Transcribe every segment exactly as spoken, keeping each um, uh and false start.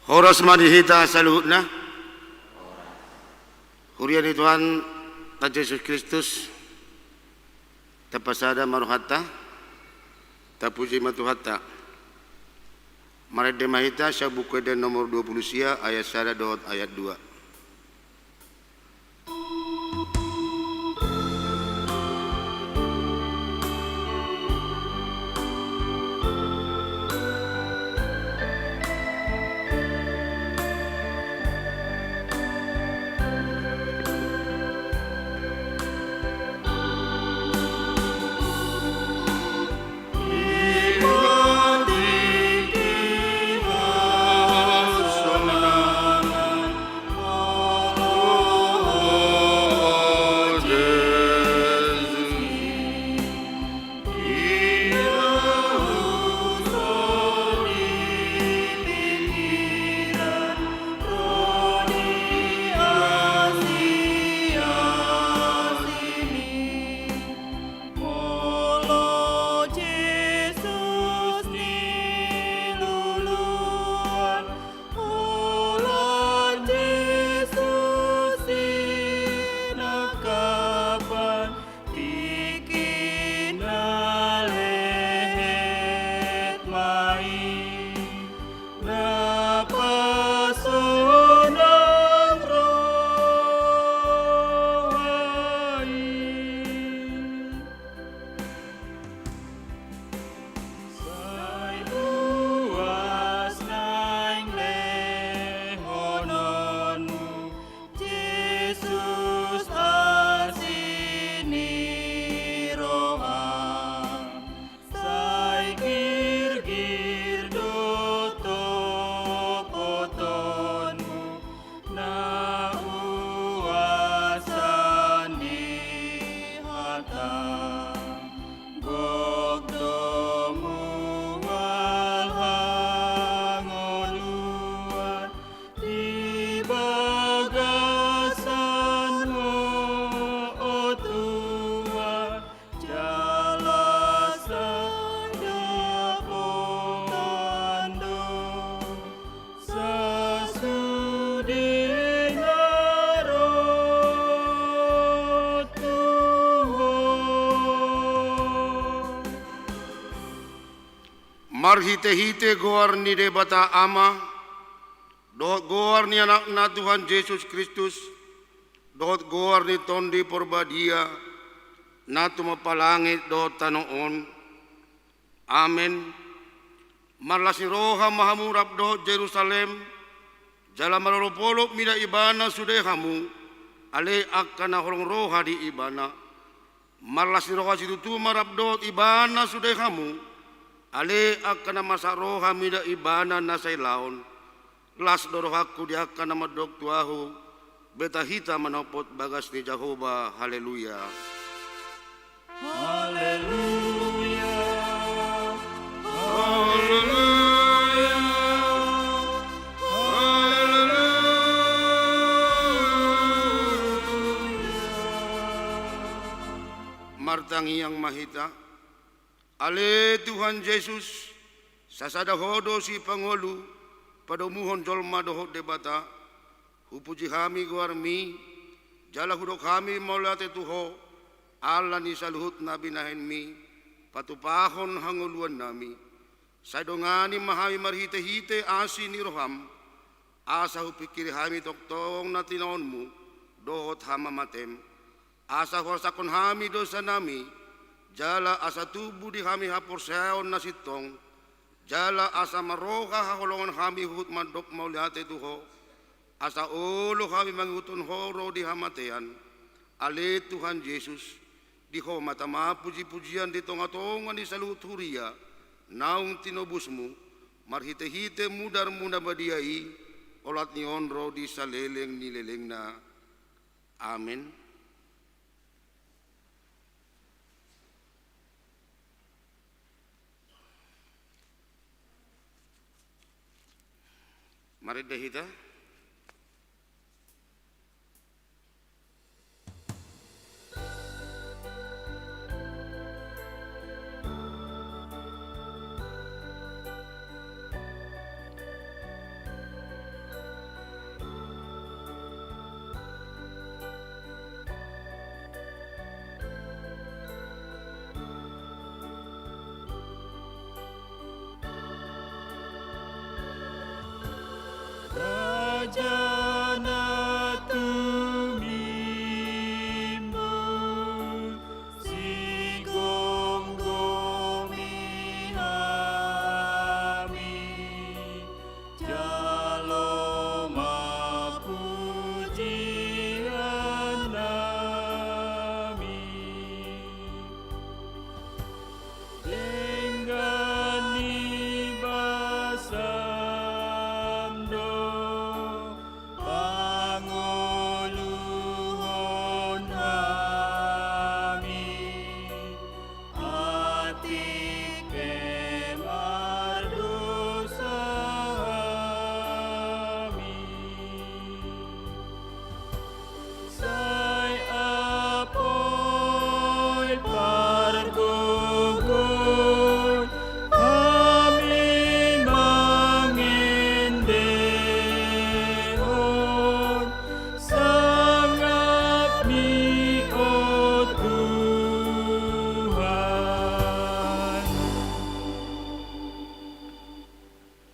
Horas ma di hita saluhutna. Huria ni Tuhanta Jesus Kristus, tapasada ma rohanta, tapuji ma Tuhanta. Marende ma hita sian Buku Ende nomor dua pulu sia, ayat sada dohot ayat dua. Molo Jesus niluluan, holan Jesus sinangkapan, tingki na lehet ma i, na pasonang roha i. Sai tuas naeng lehononmu, Jesus, asi ni roham. Sai girgir do topotonmu, na huasan ni hata, gok do mual hangoluan di bagasan ho, o Tuhan. Jala sai dapotan do sasudena ro tu ho. Marhitehite goar ni Debata Ama, dohot goar ni Anakna Tuhan Jesus Kristus, dohot goar ni Tondi Porbadia, na tumompa langit dohot tano on. Amen. Marlas ni roha ma hamu rap dohot Jerusalem, jala marolopolop mida Ibana sude hamu, ale angka na holong roha di Ibana. Marlas ni roha situtu ma rap dohot Ibana sude hamu, ale angka na marsak roha mida Ibana na sai laon. Las do rohangku di angka na mandok tu ahu, beta hita manopot bagas ni Jahowa. Haleluya. Haleluya. Haleluya. Haleluya. Martangiang ma hita. Ale Tuhan Jesus, sasada Ho do sipangolu padomuhon jolma dohot Debata. Hupuji hami goarMi, jala hudok hami mauliate tu Ho, ala ni saluhut na binahenMi patupahon hangoluannami. Sai dongani ma hami marhitehite asi ni rohaM, asa hupingkiri hami tongtong na tinaonMu dohot hamamateM. Asa huarsangkon hami dosanami, jala asa tubu di hami haporseaon na sintong, jala asa marroha haholongan hami huhut mandok mauliate tu Ho, asa olo hami mangihuthon Ho ro di hamatean. Ale Tuhan Jesus, di Ho ma tama pujipujian di tongatonga ni saluhut huria naung tinobusMu, marhitehite mudarMu na badia i, olat ni on ro di saleleng ni lelengna. Amen. Marende hita.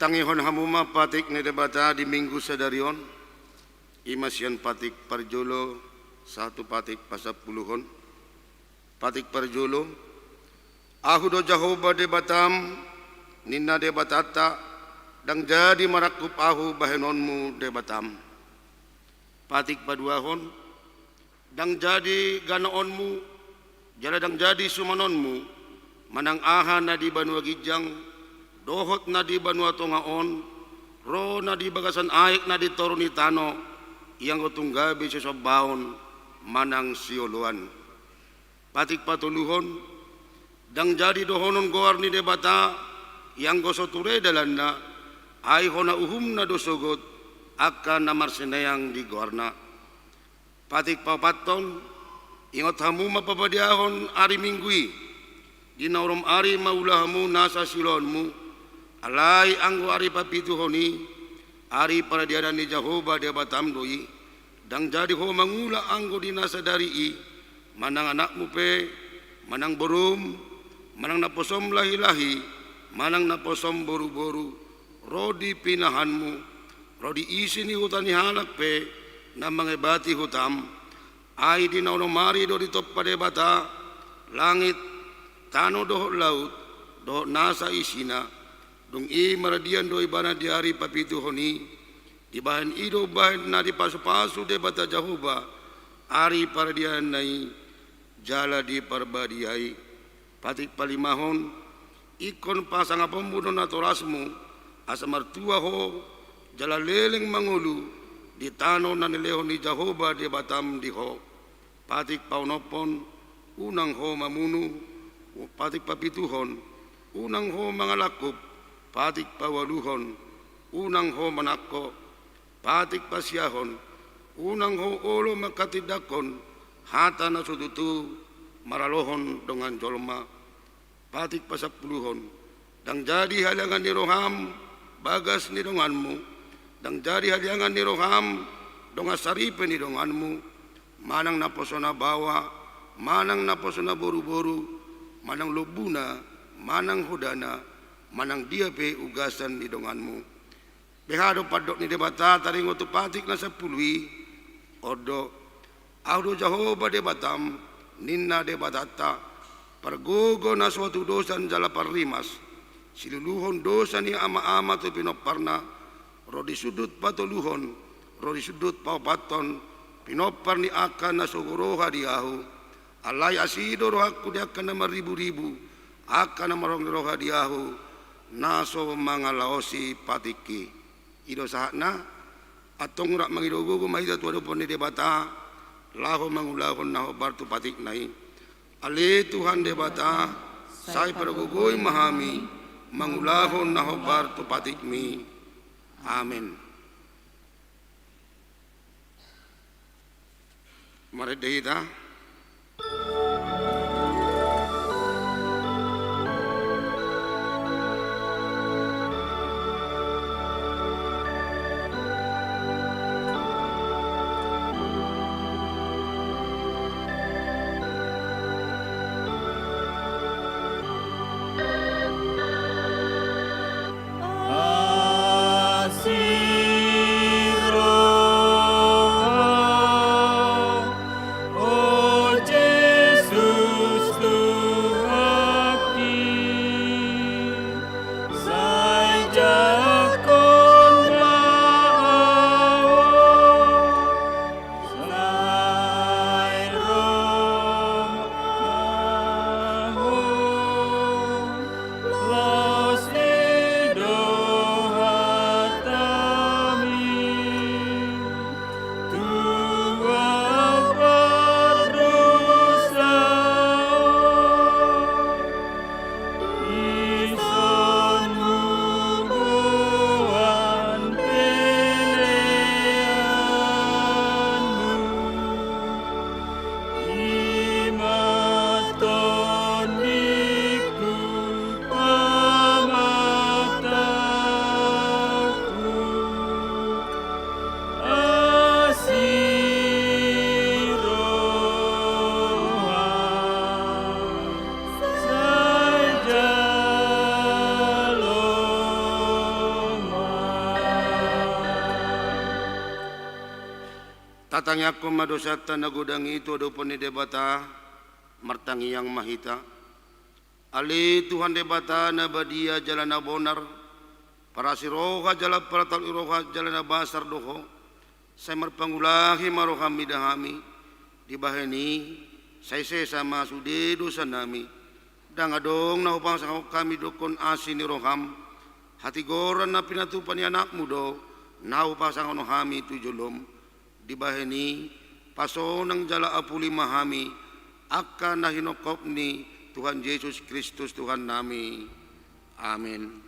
Tangihon hamu ma patik ni Debata di Minggu sadari on, i ma sian patik parjolo sahat tu patik pasampuluhon. Patik parjolo, Ahu do Jahowa Debatam, ninna Debatanta, ndang jadi marangkup Ahu bahenonmu Debatam. Patik paduahon, ndang jadi ganaonmu, jala ndang jadi sumanonmu, manang aha na di banua ginjang, dohot na di banua tonga on, ro na di bagasan aek na di toru ni tano, ianggo tung gabe sisambaon manang sioloan. Patik patoluhon, ndang jadi dohonon goar ni Debata, ianggo so ture dalanna, ai hona uhumna do sogot, angka na marsineang di goarna. Patik paopathon, ingot hamu ma pabadiahon ari Minggu i, di na onom ari ma ula hamu nasa siulaonmu, alai anggo ari papituhon i, ari paradianan ni Jahowa Debatam do i, ndang jadi ho mangula anggo di na sadari i, manang anakmu pe, manang borum, manang naposom lahilahi, manang naposom boruboru, ro di pinahanmu, ro di isi ni huta ni halak pe, na mangebati hutam, ai di na onom ari do ditompa Debata, langit, tano dohot laut, dohot nasa isina, dung i maradian do ibana di ari papituhon i, dibahen i do umbahen na dipasupasu Debata Jahowa, ari paradiananna i, jala diparbadiai. Patik palimahon, ingkon pasangaponmu do natorasmu, asa martua ho, jala leleng mangolu, di tano na nilehon ni Jahowa Debatam di ho. Patik paonomhon, unang ho mamunu, patik papituhon, unang ho mangalangkup, patik paualuhon, unang ho manangko, patik pasiahon, unang ho olo manghatindanghon, hata na so tutu maralohon dongan jolma. Patik pasampuluhon, ndang jadi haliangan ni roham, bagas ni donganmu, ndang jadi haliangan ni roham, dongan saripe ni donganmu, manang naposona baoa, manang naposona boruboru, manang lombuna, manang hodana, manang dia pe ugasan ni donganmu. Beha do pandok ni Debata taringot tu patik na sampulu i, on do, Ahu do Jahowa Debatam, ninna Debatanta, pargogo na so hatudosan jala parrimas, siluluhon dosa ni amaama tu pinomparna, ro di sundut patoluhon, ro di sundut paopathon, pinompar ni angka na so huroha di Ahu, alai asi do rohangku di angka na marriburibu, angka na marhongirongir di Ahu, na so mangalaosi patik i. I do sahatna, antong rap mangido gogo ma hita tu adopan ni Debata, laho mangulahon na hombar tu patikna i. Ale Tuhan Debata, sai pargogoi ma hami, mangulahon na hombar tu patikmi. Amen. Marende hita. Tangiangkon ma dosanta na godang i tu adopan ni Debata. Martangiang ma hita. Ale Tuhan Debata na badia jala na bonar, parasi roha jala partalupi roha jala na basar do Ho, sai marpangulahi ma rohaM mida hami. Dibahen i, sai sesa ma sude dosanami. Ndang adong na hupasangapon hami dohot asi ni rohaM. Hatigoran na pinatupa ni AnakMu do na hupasangapon hami tu joloM. Dibahen i, pasonang jala apuli ma hami, angka na hinongkop ni Tuhan Jesus Kristus Tuhannami. Amen.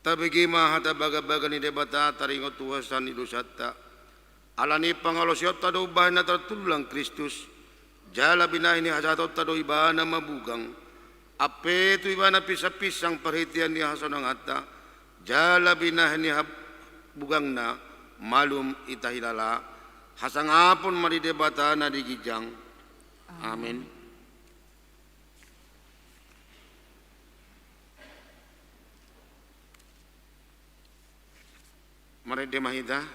Tabege ma hata bagabaga ni Debata taringot tu hasesaan ni dosanta. Alani i pangalaosionta do umbahen na tartulang Kristus, jala binahen ni hajahatonta do Ibana mabugang. Ampe tu Ibana pinsangpinsang parhitean ni hasonanganta, jala binahen ni hab-, bugangna malum hita hilala. Hasangapon ma di Debata na di ginjang. Amen. Marende ma hita.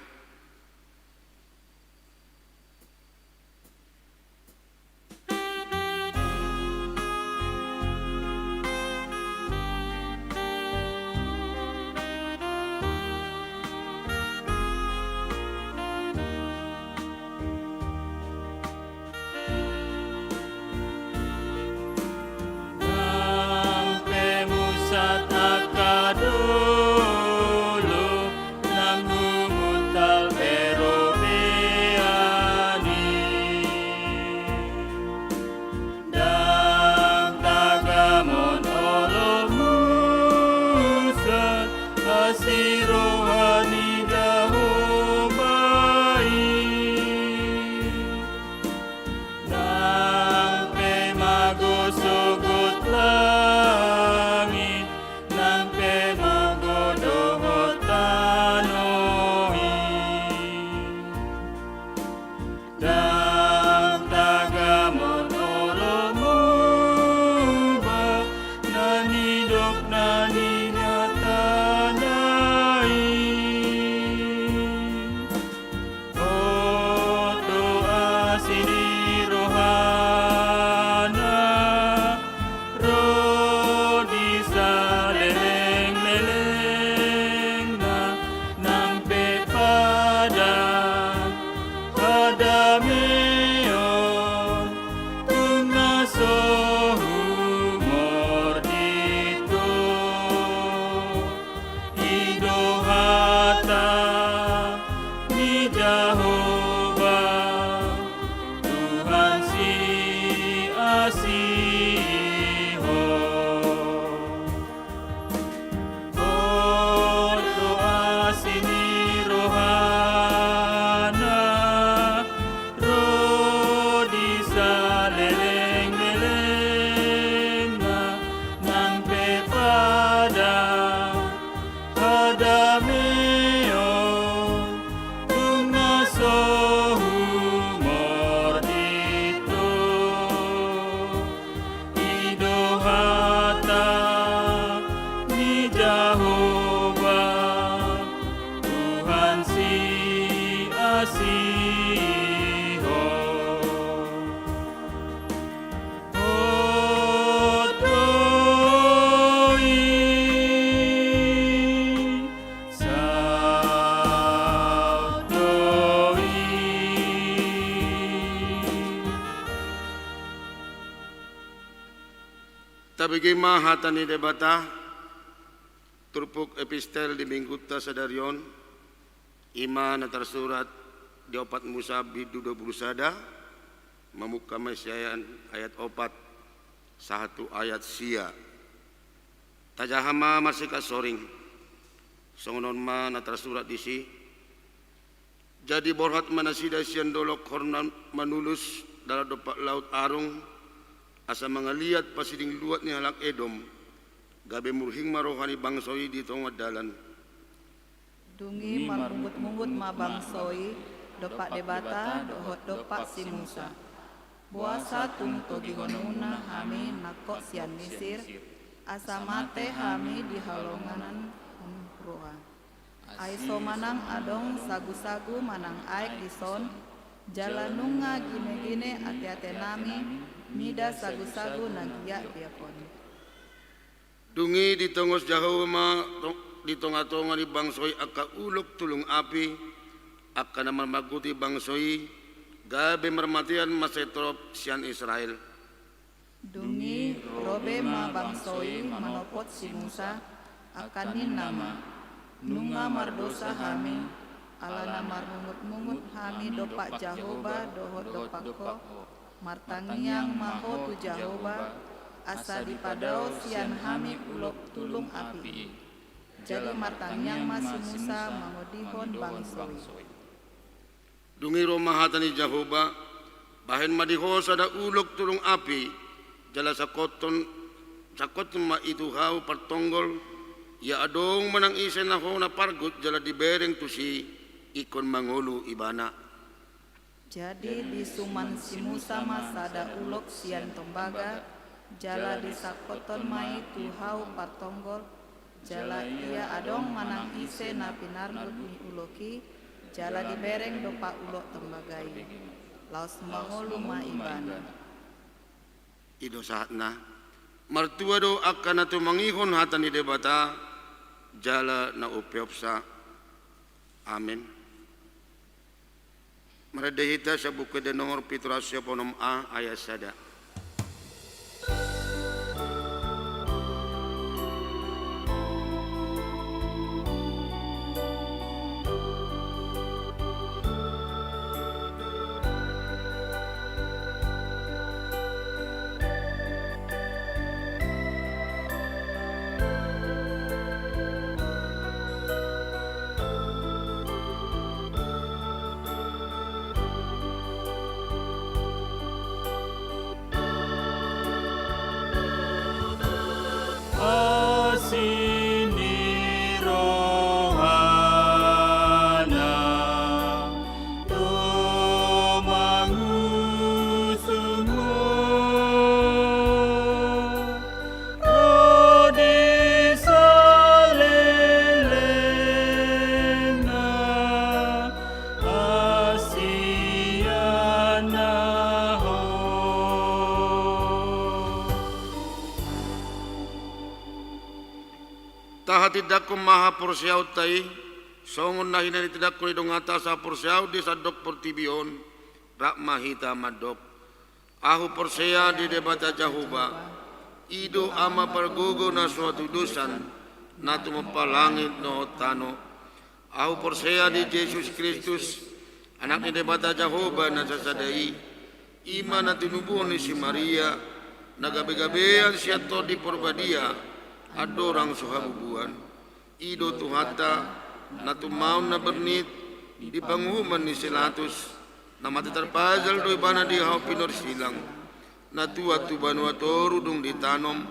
Nang pe musat angka dolok, nang humuntal pe robean i. Ndang tagamon olo musat asi roha ni Jahowa i. Nang pe mago sogot langit, nang pe mago dohot tano i. Ndang tagamon olo muba na nidok na nihatana i. Hot do asi ni rohana, ro di salelenglelengna, nang pe padan hadameon, tung na so humordit Ho. I do hata ni Jahowa, Tuhan siasihon. Hot do asi ni rohana, ro di salelenglelengna, nang pe padan hadameon, tung na so humordit Ho. I do hata ni Jahowa, Tuhan siasihon. Hot do i, saut do i. Tabege ma hata ni Debata. Turpuk epistel di Minggunta sadari on, I ma na tarsurat di opat Musa bindu dua pulu sada, mamungka ma sian ayat opat sahat tu ayat sia. Tajaha ma marsikat soring. Songon on ma na tarsurat disi. Jadi borhat ma nasida sian dolok Horma manulus dalan dompak laut Arung, asa mangaliat pasiding luat ni halak Edom, gabe murhing ma roha ni bangso i di tonga dalan. Dung i marmungutmungut ma bangso i dompak Debata dohot dompak si Musa. Boasa tung togihonmuna hami nangkok sian Misir, asa mate hami di halongangan on roa? Ai so manang adong sagusagu manang aek dison, jala nunga ginegine ateatenami mida sagusagu na giat biak on. Dung i ditongos Jahowa ma to-, di tongatonga ni bangso i angka ulok tulung api, angka na marmangguti bangso i, gabe marmatean ma sai torop sian Israel. Dung i ro be ma bangso i manopot si Musa, angka ninna ma: Nunga mardosa hami, ala na marmungutmungut hami dompak Jahowa dohot dompak ho. Martangiang ma ho tu Jahowa, asa dipadao sian hami ulok tulung api i. Jadi martangiang ma si Musa mangondihon bangso i. Dung i ro ma hata ni Jahowa: Bahen ma di ho sada ulok tulung api, jala sangkothon, sangkothon ma i tu hau partonggol, ia adong manang ise na ho na pargut jala dibereng tusi, ingkon mangolu ibana. Jadi disuman si Musa ma sada ulok sian tombaga, jala disangkothon ma i tu hau partonggol, jala ia adong manang ise na pinargut ni ulok i, jala dibereng dompak ulok tombaga i, laos mangolu ma ibana. I do sahatna. Martua do angka na tumangihon hata ni Debata, jala na umpeopsa. Amen. Marende hita sian Buku Ende nomor pitu ratus sia onom a, ayat sada. Asi ni rohana tumangusung ho, ro di salelengna asi na ho. Tahatindangkon ma haporseaonta i, songon na hinatindangkon ni donganta sahaporseaon di sandok portibi on, rap ma hita mandok: Ahu porsea di Debata Jahowa, i do Ama pargogo na so hatudosan, na tumompa langit dohot tano. Ahu porsea di Jesus Kristus, Anak ni Debata Jahowa na sasada i, i ma na tinubuhon ni si Maria, na gabegabean sian Tondi Porbadia, andorang so habubuan. I do Tuhanta, na tumaon na bernit di panguhuman ni si Pilatus, na mate tarpajal do ibana di hau pinorsilang, na tuat tu banua toru dung ditanom,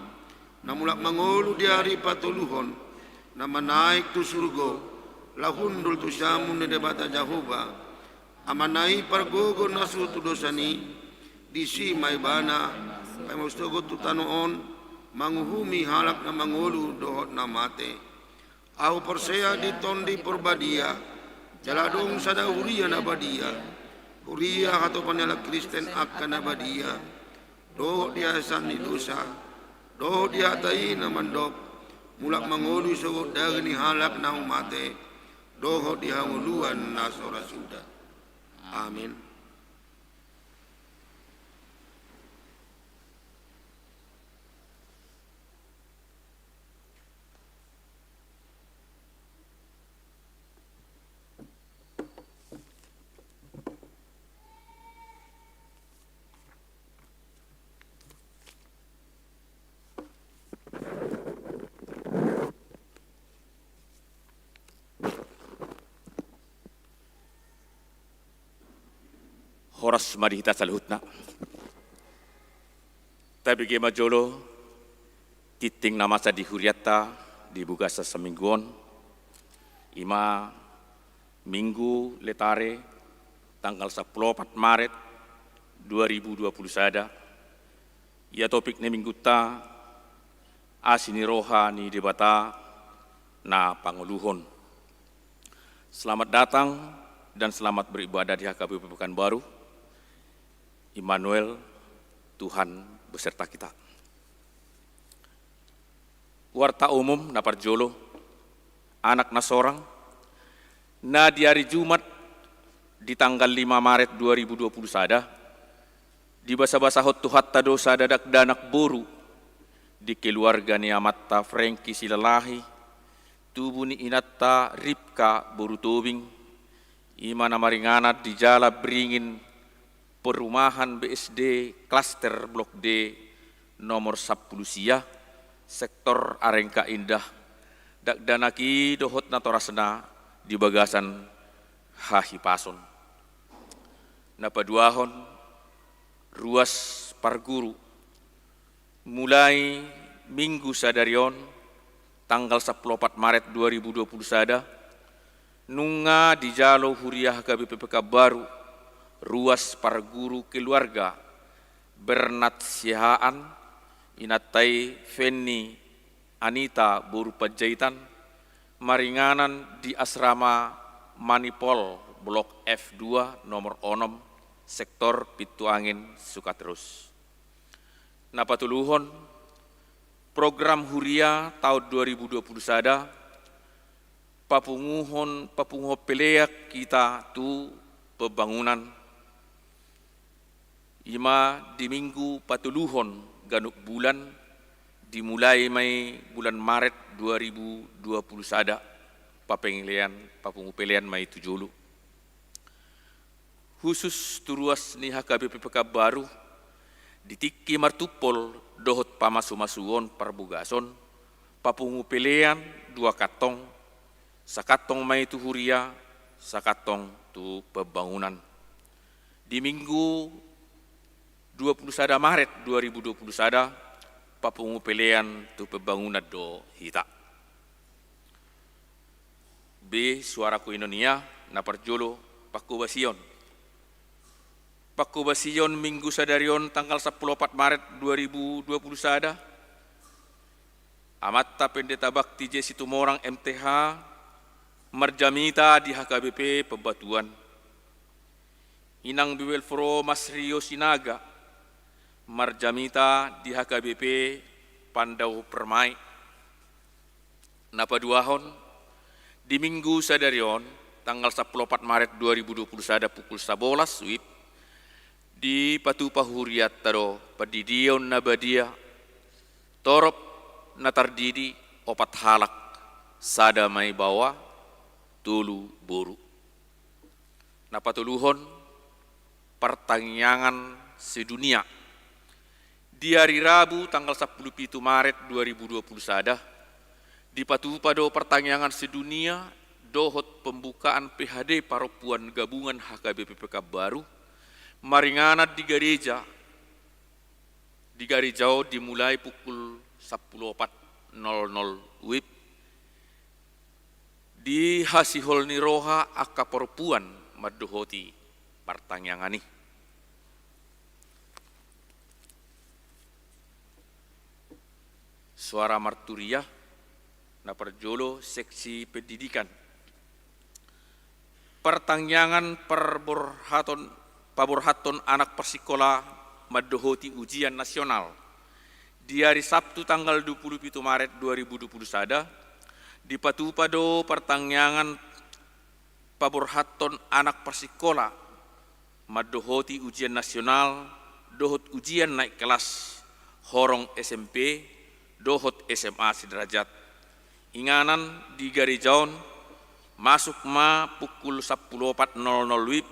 na mulak mangolu di ari patoluhon, na manaek tu surgo, laho hundul tu siamun ni Debata Jahowa, Amana i pargogo na so hatudosan i. Disi ma ibana paima sogot tu tano on, manguhumi halak na mangolu dohot na mate. Ahu porsea di Tondi Porbadia, jala adong sada huria na badia, huria hatopan ni halak Kristen angka na badia, dohot di hasesaan ni dosa, dohot di hata i na mandok, mulak mangolu sogot daging ni halak na mate, dohot di hangoluan na so ra suda. Amen. Horas ma di hita saluhutna. Tabege ma jolo tinting na masa di hurianta di bagasan saminggu on, i ma Minggu Letare, tanggal sampulu opat Maret dua ribu dua pulu sada. Ia topik ni minggunta, asi ni roha ni Debata na pangoluhon. Selamat datang dan selamat beribadah di H K B P Pekanbaru. Immanuel, Tuhan beserta kita. Warta umum na parjolo, anak na sorang, na di ari Jumat di tanggal lima Maret dua ribu dua pulu sada, dibasabasahon Tuhanta do sada dakdanak boru di keluarga ni amanta Frengki Silalahi, tubu ni inanta Ripka boru Tobing, i ma na maringanan di Jalan Beringin, perumahan B S D klaster Blok D nomor sampulu sia, sektor Arengka Indah. Dakdanak i dohot natorasna di bagasan hahipason. Na paduahon, ruas parguru. Mulai Minggu sadari on, tanggal sampulu opat Maret dua ribu dua pulu sada, nunga dijalo huria H K B P Pekanbaru ruas parguru keluarga Bernat Siahaan, inanta i Fenny Anita boru Panjaitan, maringanan di asrama Manipol Blok F dua nomor onom, sektor Pintu Angin, Sukaterus. Na patoluhon, program huria taon dua ribu dua pulu sada, papunguhon, papunguhon pelean hita tu pembangunan. I ma di minggu patoluhon ganup bulan, dimulai ma i bulan Maret dua ribu dua pulu sada, papelean, papungu pelean ma i tu jolo. Husus tu ruas ni H K B P Pekanbaru, di tingki martumpol dohot pamasumasuon parbogason, papungu pelean dua kantong, sakantong ma i tu huria, sakantong tu pembangunan. Di Minggu dua pulu sada Maret dua ribu dua pulu sada, papungu pelean tu pembangunan do hita. Be, suara koinonia, na parjolo, pangkobasion. Pangkobasion Minggu sadari on tanggal sampulu opat Maret dua ribu dua pulu sada, Amanta Pendeta Bakti J Situmorang M T H, marjamita di H K B P Pembatuan. Inang Biwel Fro Masrio Sinaga, marjamita di H K B P Pandau Permai. Na paduahon, di Minggu sadari on, tanggal sampulu opat Maret dua ribu dua pulu sada pukul sabolas WIB, dipatupa hurianta do pandidion na badia, torop na tardidi opat halak, sada ma i baoa, tolu boru. Na patoluhon, partangiangan sedunia. Di ari Rabu tanggal sampulu pitu Maret dua ribu dua pulu sada, dipatupa do partangiangan sedunia dohot pembukaan P H D parompuan gabungan H K B P Pekanbaru, maringanan di gareja, di gareja on dimulai pukul sampulu opat nol nol WIB, di hasihol ni roha angka parompuan mandohoti partangiangan i. Suara marturia, na parjolo seksi pendidikan. Partangiangan parborhaton, paborhathon anak parsikola mandohoti ujian nasional. Di ari Sabtu tanggal dua pulu pitu Maret dua ribu dua pulu sada, dipatupa do partangiangan paborhathon anak parsikola mandohoti ujian nasional dohot ujian naik kelas horong S M P dohot S M A sederajat. Inganan di gareja on masuk ma pukul sampulu opat nol nol WIB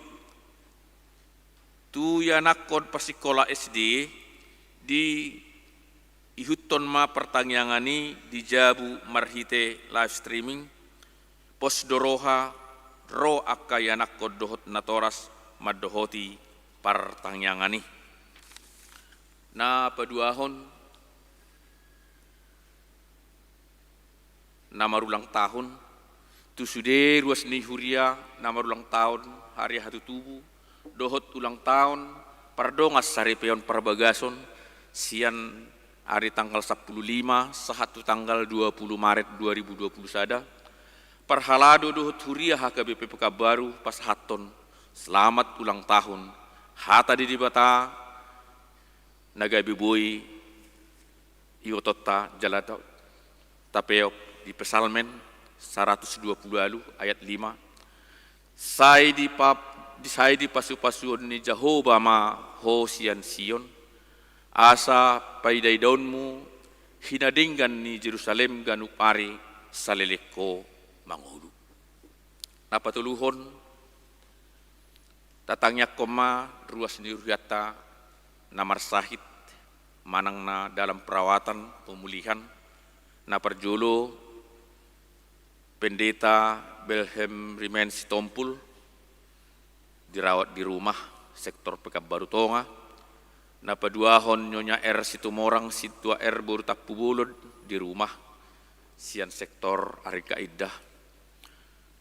tu ianakhon parsikola S D, diihuthon ma partangiangan i di jabu marhite live streaming. Pos do roha ro angka ianakhon dohot natoras mandohoti partangiangan i. Na paduahon, na marulang tahun tu sude ruas ni huria na marulang tahun hari hatutubu dohot ulang tahun pardongan saripeon parbagason sian ari tanggal sampulu lima sahat tu tanggal dua pulu Maret dua ribu dua pulu sada. Parhalado dohot huria H K B P Pekanbaru pasahathon selamat ulang tahun, hata di Debata na gabe boi ibotonta jala ta-, tapeop di Psalmen saratus dua pulu ualu ayat lima. Sai di pap-, di sai dipasupasuon ni Jahowa ma ho sian Sion, asa paidaidaonmu hinadenggan ni Jerusalem ganup ari saleleng ho mangolu. Na patoluhon, tatangiangkon ma ruas ni hurianta na marsahit manang na dalam perawatan pemulihan. Na parjolo, Pendeta Belhem Rimen Sitompul dirawat di rumah, sektor Pekanbaru Tonga. Na paduahon, Nyonya R Situmorang Sintua R boru Tampubolon di rumah sian sektor Arengka Indah.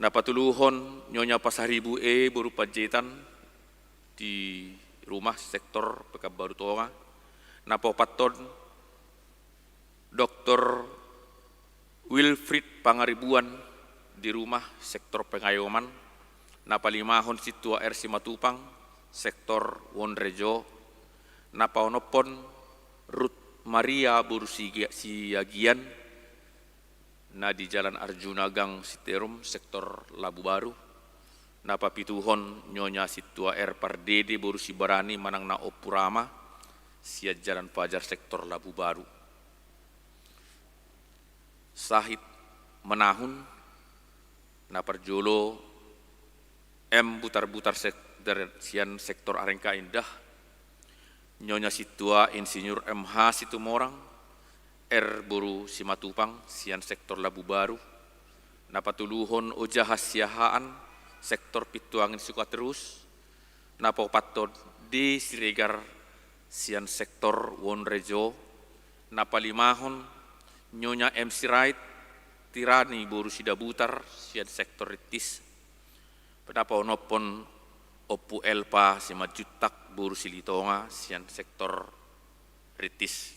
Na patoluhon, Nyonya Pasaribu E boru Panjaitan di rumah sektor Pekanbaru Tonga. Na paopathon, Doktor Wilfried Pangaribuan di rumah sektor Pengayoman. Na palimahon, Sintua R Simatupang sektor Wonrejo. Na paonomhon, Ruth Maria boru Siagian na di Jalan Arjuna Gang Siterum sektor Labubaru. Na papituhon, Nyonya Sintua R Pardede boru Sibarani manang na Ompu Rama sian Jalan Fajar sektor Labubaru. Sahit manahun, na parjolo M Butarbutar sek-, der-, sian sektor Arengka Indah, Nyonya Sintua Insinyur M H Situmorang R boru Simatupang sian sektor Labubaru. Na patoluhon, Ojaha Siahaan sektor Pintuangin Sukaterus. Na paopathon, D Siregar sian sektor Wonrejo. Na palimahon, Nyonya M Sirait Tirani boru Sidabutar sian sektor Rintis. Na paonomhon, Ompu Elpa Simanjuntak boru Silitonga sian sektor Rintis.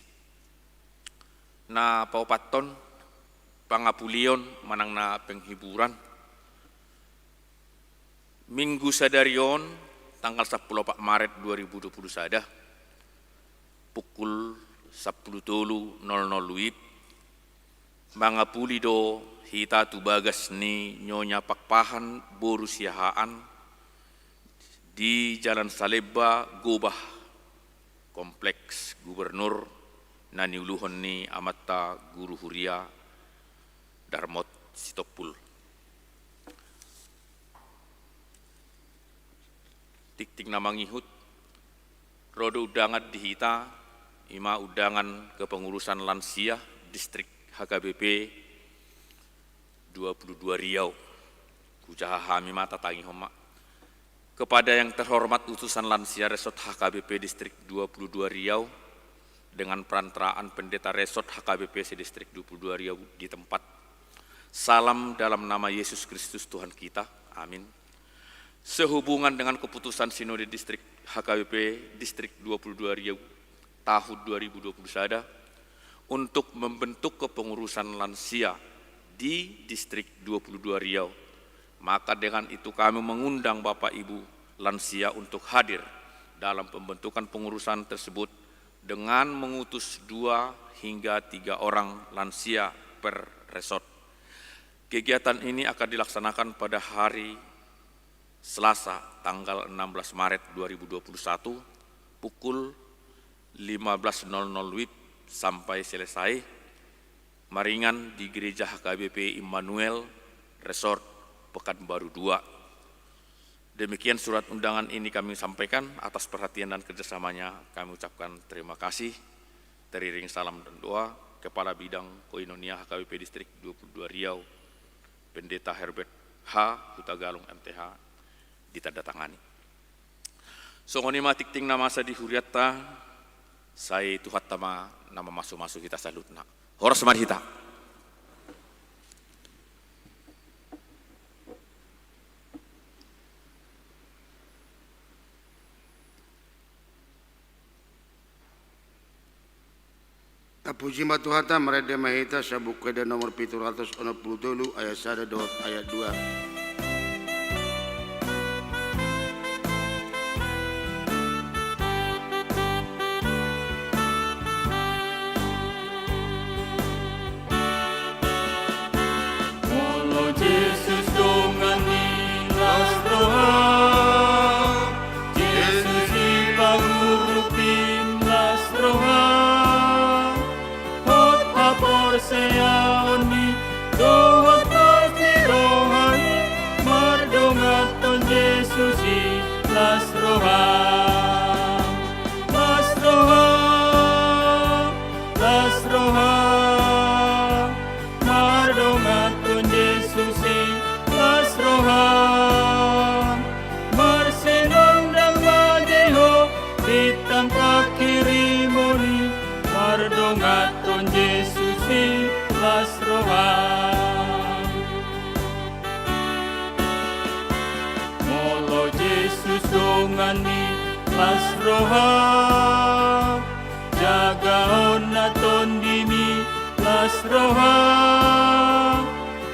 Na paopathon, pangapulion manang na penghiburan. Minggu sadari on, tanggal sampulu opat Maret dua ribu dua pulu sada, pukul sampulu tolu nol nol WIB, mangapuli do hita tu bagas ni Nyonya Pakpahan boru Siahaan di Jalan Salemba, Gobah, Kompleks Gubernur, na niuluhon ni amanta guru huria Darmot Sitompul. Tingting na mangihut, ro do undangan di hita, i ma undangan kepengurusan lansia distrik H K B P dua pulu dua Riau. Hujaha hami ma, tatangihon ma. Kepada yang terhormat utusan lansia Resort H K B P Distrik dua puluh dua Riau, dengan perantaraan Pendeta Resort H K B P se-Distrik dua puluh dua Riau di tempat. Salam dalam nama Yesus Kristus Tuhan kita. Amin. Sehubungan dengan keputusan Sinode Distrik H K B P Distrik dua puluh dua Riau tahun dua ribu dua puluh sada untuk membentuk kepengurusan lansia di Distrik dua puluh dua Riau. Maka dengan itu kami mengundang Bapak Ibu lansia untuk hadir dalam pembentukan pengurusan tersebut dengan mengutus dua hingga tiga orang lansia per resort. Kegiatan ini akan dilaksanakan pada hari Selasa, tanggal enam belas Maret dua ribu dua puluh satu, pukul lima belas nol nol WIB sampai selesai, maringan di Gereja H K B P Immanuel Resort Pekanbaru dua. Demikian surat undangan ini kami sampaikan. Atas perhatian dan kerjasamanya kami ucapkan terima kasih. Teriring salam dan doa, Kepala Bidang Koinonia H K B P Distrik dua puluh dua Riau, Pendeta Herbert H Hutagalung M T H, ditandatangani. Songon i ma tingting na masa di hurianta, sai Tuhanta ma na mamasumasu hita saluhutna. Horas ma di hita. Tapuji ma Tuhanta, marende ma hita, Sabuk Ende nomor pitu ratus onom pulu tolu, ayat sada dohot ayat dua. Molo Jesus dongan ni las roha, Jesus i pangurupi las roha, hot haporseaon ni dohot pos ni roha i, mardonganhon Jesus i las roha. Las roha, las roha, mardonganhon Jesus i las roha. Marsinondang ma di ho, bintang panghirimon i, mardonganhon Jesus i las roha. Molo Jesus dongan ni las roha, jagaon na tondimi las roha,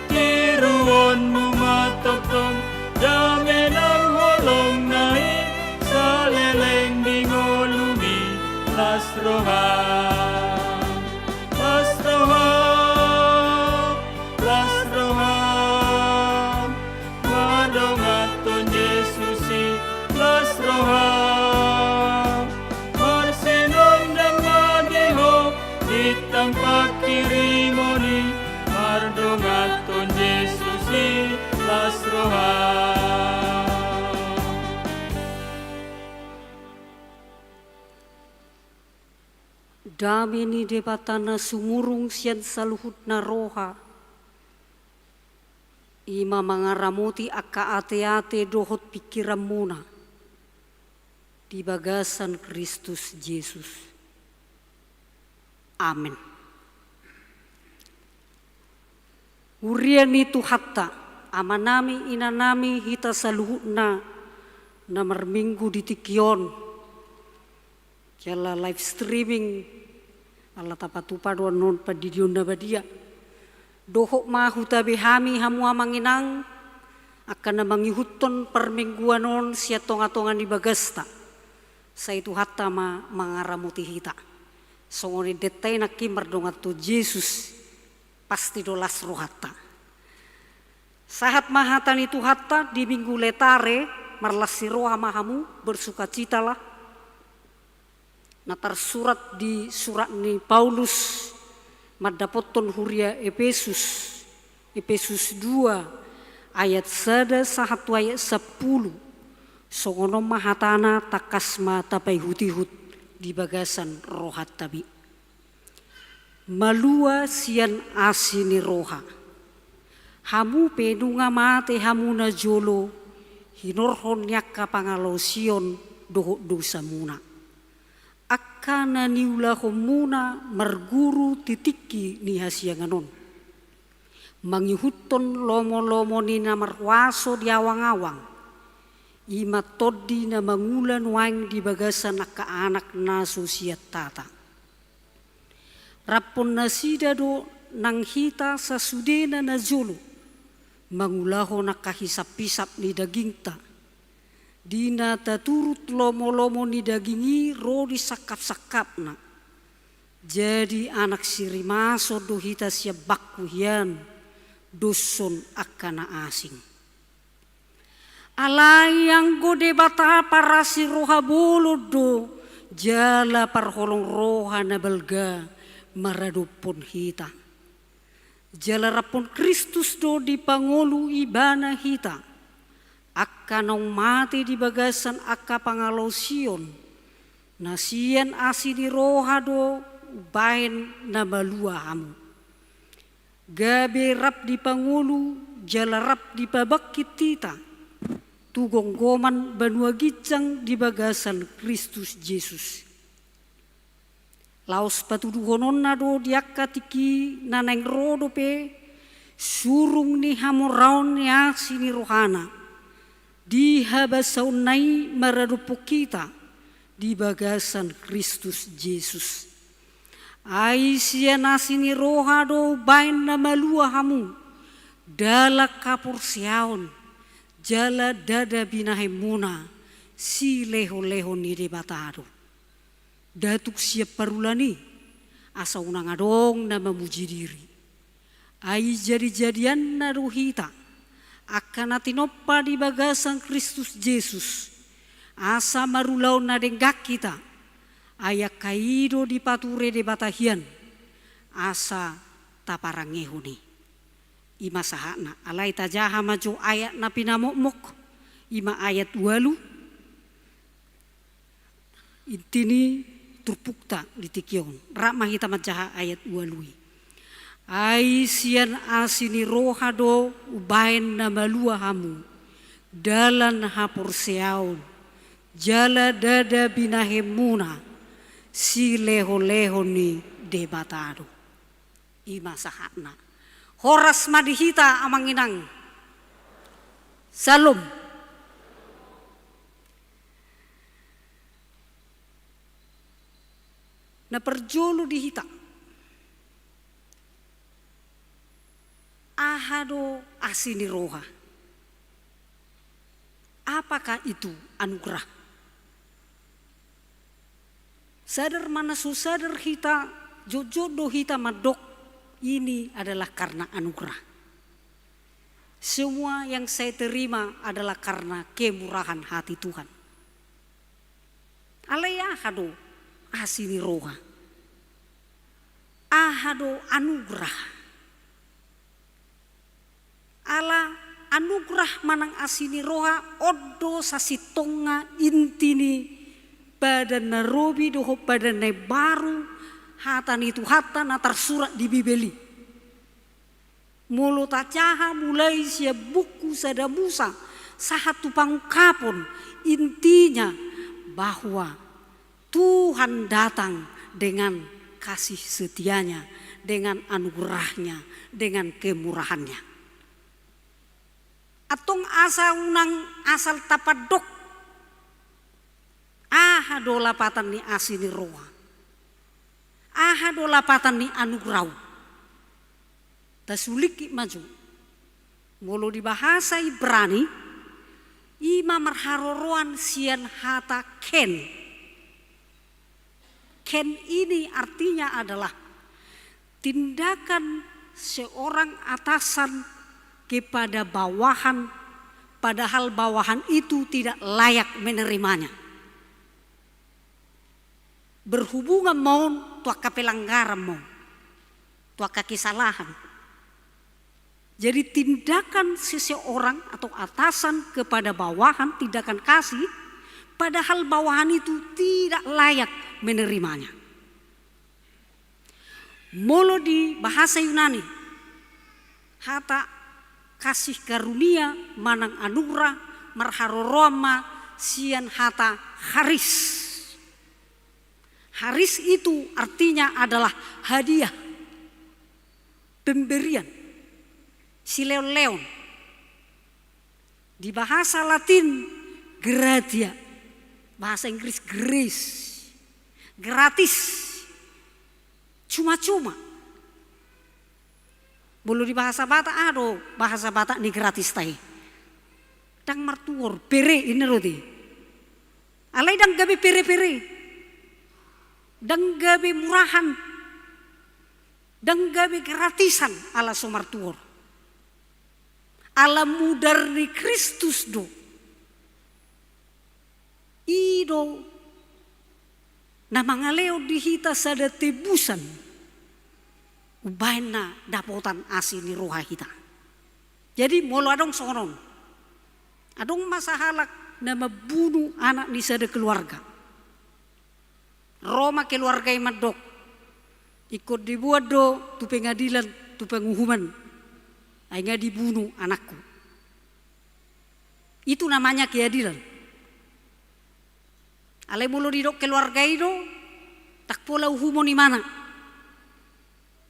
tiruonmu ma tongtong dame nang holongna i, saleleng di ngolumi las roha. Las roha, las roha, mardonganhon Jesus i las roha. Marsinondang ma di ho, bintang panghirimon i, mardonganhon Jesus i las roha. Dame ni Debata na sumurung sian saluhutna roha, i ma mangaramoti angka ateate dohot pingkiranmuna di bagasan Kristus Jesus. Amen. Huria ni Tuhanta, amanami, inanami, hita saluhutna na marminggu di tingki on, jala live streaming, ala tapatupa do annon pandidion na badia. Dohot ma hutabe hami hamu amang inang, angka na mangihuthon parmingguan on sian tongatonga ni bagasta, sai Tuhanta ma mangaramoti hita. Songon endenta i nangkin mardonganhon Jesus, pasti do las rohanta. Sahat ma hata ni Tuhanta di Minggu Letare, marlas ni roha ma hamu, bersukacitalah. Na tarsurat di surat ni Paulus mandapothon huria Epesus, Epesus dua ayat sada sahat tu ayat sampulu. Songon on ma hatana, tangkas ma tapaihutihut di bagasan rohanta be. Malua sian asi ni roha. Hamu pe nunga mate hamu najolo hinorhon ni angka pangalaosion dohot dosamuna, angka na niulahonmuna marguru di tingki ni hasiangan on, mangihuthon lomolomo ni na marhuaso di awangawang, i ma tondi na mangula nuaeng di bagasan angka anak na so sian tata. Raphon nasida do nang hita sasudena najolo, mangulahon angka hisaphisap ni dagingta, di na taturut lomolomo ni daging i ro di sangkapsangkapna. Jadi anak sirimason do hita sian bangku hian, doshon angka na asing. Alai anggo Debata parasi roha bolon do, jala parholong roha na balga maradophon hita. Jala raphon Kristus do dipangolu Ibana hita, angka naung mate di bagasan angka pangalaosion, na sian asi ni roha do umbahen na malua hamu. Gabe rap dipangolu jala rap dipabangkit hita, tu gomgoman banua ginjang di bagasan Kristus Jesus. Laos patuduhononna do di angka tingki na naeng ro dope surung ni hamoraon ni asi ni rohana di habasaonna i maradophon hita di bagasan Kristus Jesus. Ai sian asi ni roha do umbaen na malua hamu dalan haporseaon jala ndada binahenmuna silehonlehon ni Debata do. Nda tung sian parulan i, asa unang adong na mamuji diri. Ai jadijadianna do hita angka na tinompa di bagasan Kristus Jesus, asa marulaon na denggan hita. Ai angka i do dipature Debata hian asa taparangehon i. I ma sahatna. Alai tajaha ma jo ayat na pinamokmok, i ma ayat ualu. Inti ni turpukta di tingki on. Rap ma hita manjaha ayat ualu i. Ai sian asi ni roha do umbaen na malua hamu dalan haporseaon jala ndada binahenmuna silehonlehon ni Debata do. I ma sahatna. Horas ma di hita amang inang. Syalom. Na parjolo di hita. Aha do asi ni roha? Apakah itu anugerah? Sadar mana so sadar hita, jotjot do hita mandok ini adalah karena anugerah. Semua yang saya terima adalah karena kemurahan hati Tuhan. Alai aha do asi ni roha? Aha do anugerah? Ala anugerah manang asi ni roha on do sasintongna inti ni padan na robi dohot padan na imbaru, hata ni Tuhanta na tarsurat di Bibel i. Molo tajaha mulai sian buku Sada Musa sahat tu Pangungkapon, intinya bahwa Tuhan datang dengan kasih setia-Nya, dengan anugerah-Nya, dengan kemurahan-Nya. Antong asa unang asal tapandok aha do lapatan ni asi ni roha. Aha do lapatan ni anugerah on? Tasulingkit ma jo. Molo di bahasa Ibrani, i ma marharoroan sian hata ken. Ken ini artinya adalah tindakan seorang atasan kepada bawahan, padahal bawahan itu tidak layak menerimanya. Berhubungan ma on tu angka pelanggaran ma on, tu angka kesalahan. Jadi tindakan seseorang atau atasan kepada bawahan, tindakan kasih, padahal bawahan itu tidak layak menerimanya. Molo di bahasa Yunani, hata kasih karunia manang anugerah marharoroan ma sian hata charis. Charis itu artinya adalah hadiah, pemberian, silehonlehon. Di bahasa Latin, gratia. Bahasa Inggris, grace. Gratis. Cuma-cuma. Molo di bahasa Batak, aha do bahasa Batak ni gratis ta i? Ndang martuor, pere, inna do i. Alai ndang gabe pere-pere. Ndang gabe murahan. Ndang gabe gratisan ala so martuor. Ala mudar ni Kristus do. I do na mangalehon di hita sada tebusan umbaen na dapotan asi ni roha hita. Jadi molo adong songon on, adong ma sahalak na mambunu anak ni sada keluarga. Ro ma keluarga i mandok, ingkon diboan do tu pengadilan, tu penguhuman, ai nga dibunu anakku. Itu namanya keadilan. Alai molo didok keluarga i do, ndang pola uhumon ibana.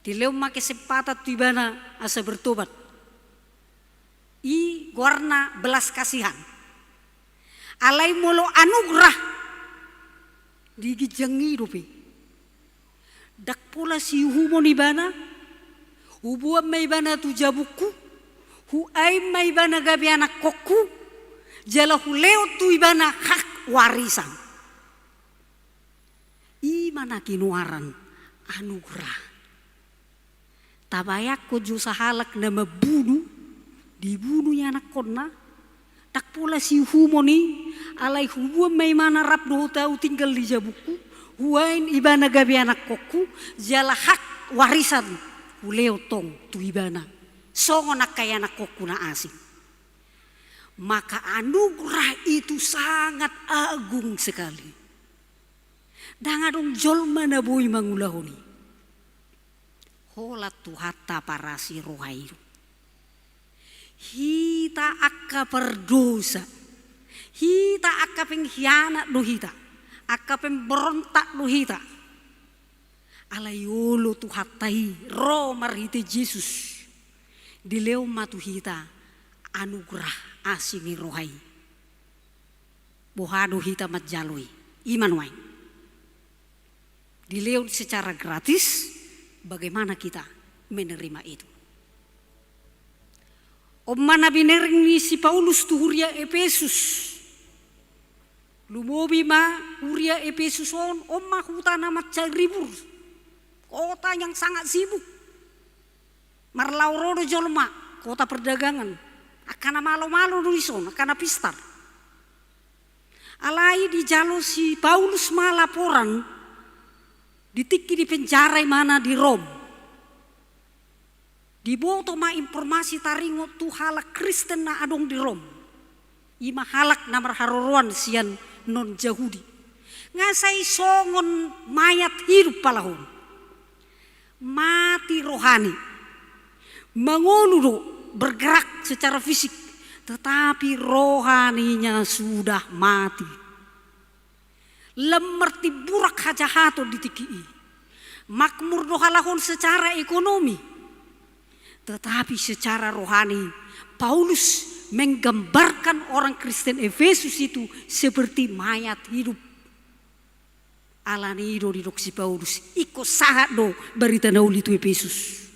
Dilehon ma kesempatan tu ibana asa bertobat. I goarna belas kasihan. Alai molo anugerah, di ginjang i dope. Ndang pola siuhumon ibana, huboan ma ibana tu jabungku, huain ma ibana gabe anakkonku, jala hulehon tu ibana hak warisan. I ma na ginoaran anugerah. Tabayangkon jo sahalak na mambunu, dibunu ianakkonna, ndang pola siuhumon i, alai huboan ma ibana rap dohot ahu tinggal di jabungku, huain ibana gabe anakkonku, jala hak warisan hulehon tong tu ibana. Songon angka ianakkon na asing. Maka anugerah itu sangat agung sekali. Ndang adong jolma na boi mangulahon i. Holan Tuhanta parasi roha i do. Hita angka pardosa, hita angka pengkhianat do hita, angka pemberontak do hita. Alai olo Tuhanta i ro marhite Jesus, dilehon ma tu hita anugerah asi ni roha i. Boha do hita manjalo i? I ma nuaeng. Dilehon secara gratis, bagaimana kita menerima itu? On ma na binereng ni si Paulus tu huria Epesus. Lumobi ma huria Epesus on, on ma huta na mansai ribur. Kota yang sangat sibuk. Marlaho ro do jolma, kota perdagangan. Angka na malo-malo do dison, angka na pistar. Alai dijalo si Paulus ma laporan di tingki dipenjara ibana di Rom. Diboto ma informasi taringot tu halak Kristen na adong di Rom. I ma halak na marharoroan sian non Jahudi. Nga sai songon mayat hidup pala on. Mati rohani. Mangolu do, bergerak secara fisik, tetapi rohaninya sudah mati. Lam martimburak hajahaton di tingki i. Makmur do halak on secara ekonomi. Tetapi secara rohani, Paulus menggambarkan orang Kristen Efesus itu seperti mayat hidup. Alani i do didok si Paulus, ingkon sahat do barita na uli tu Epesus.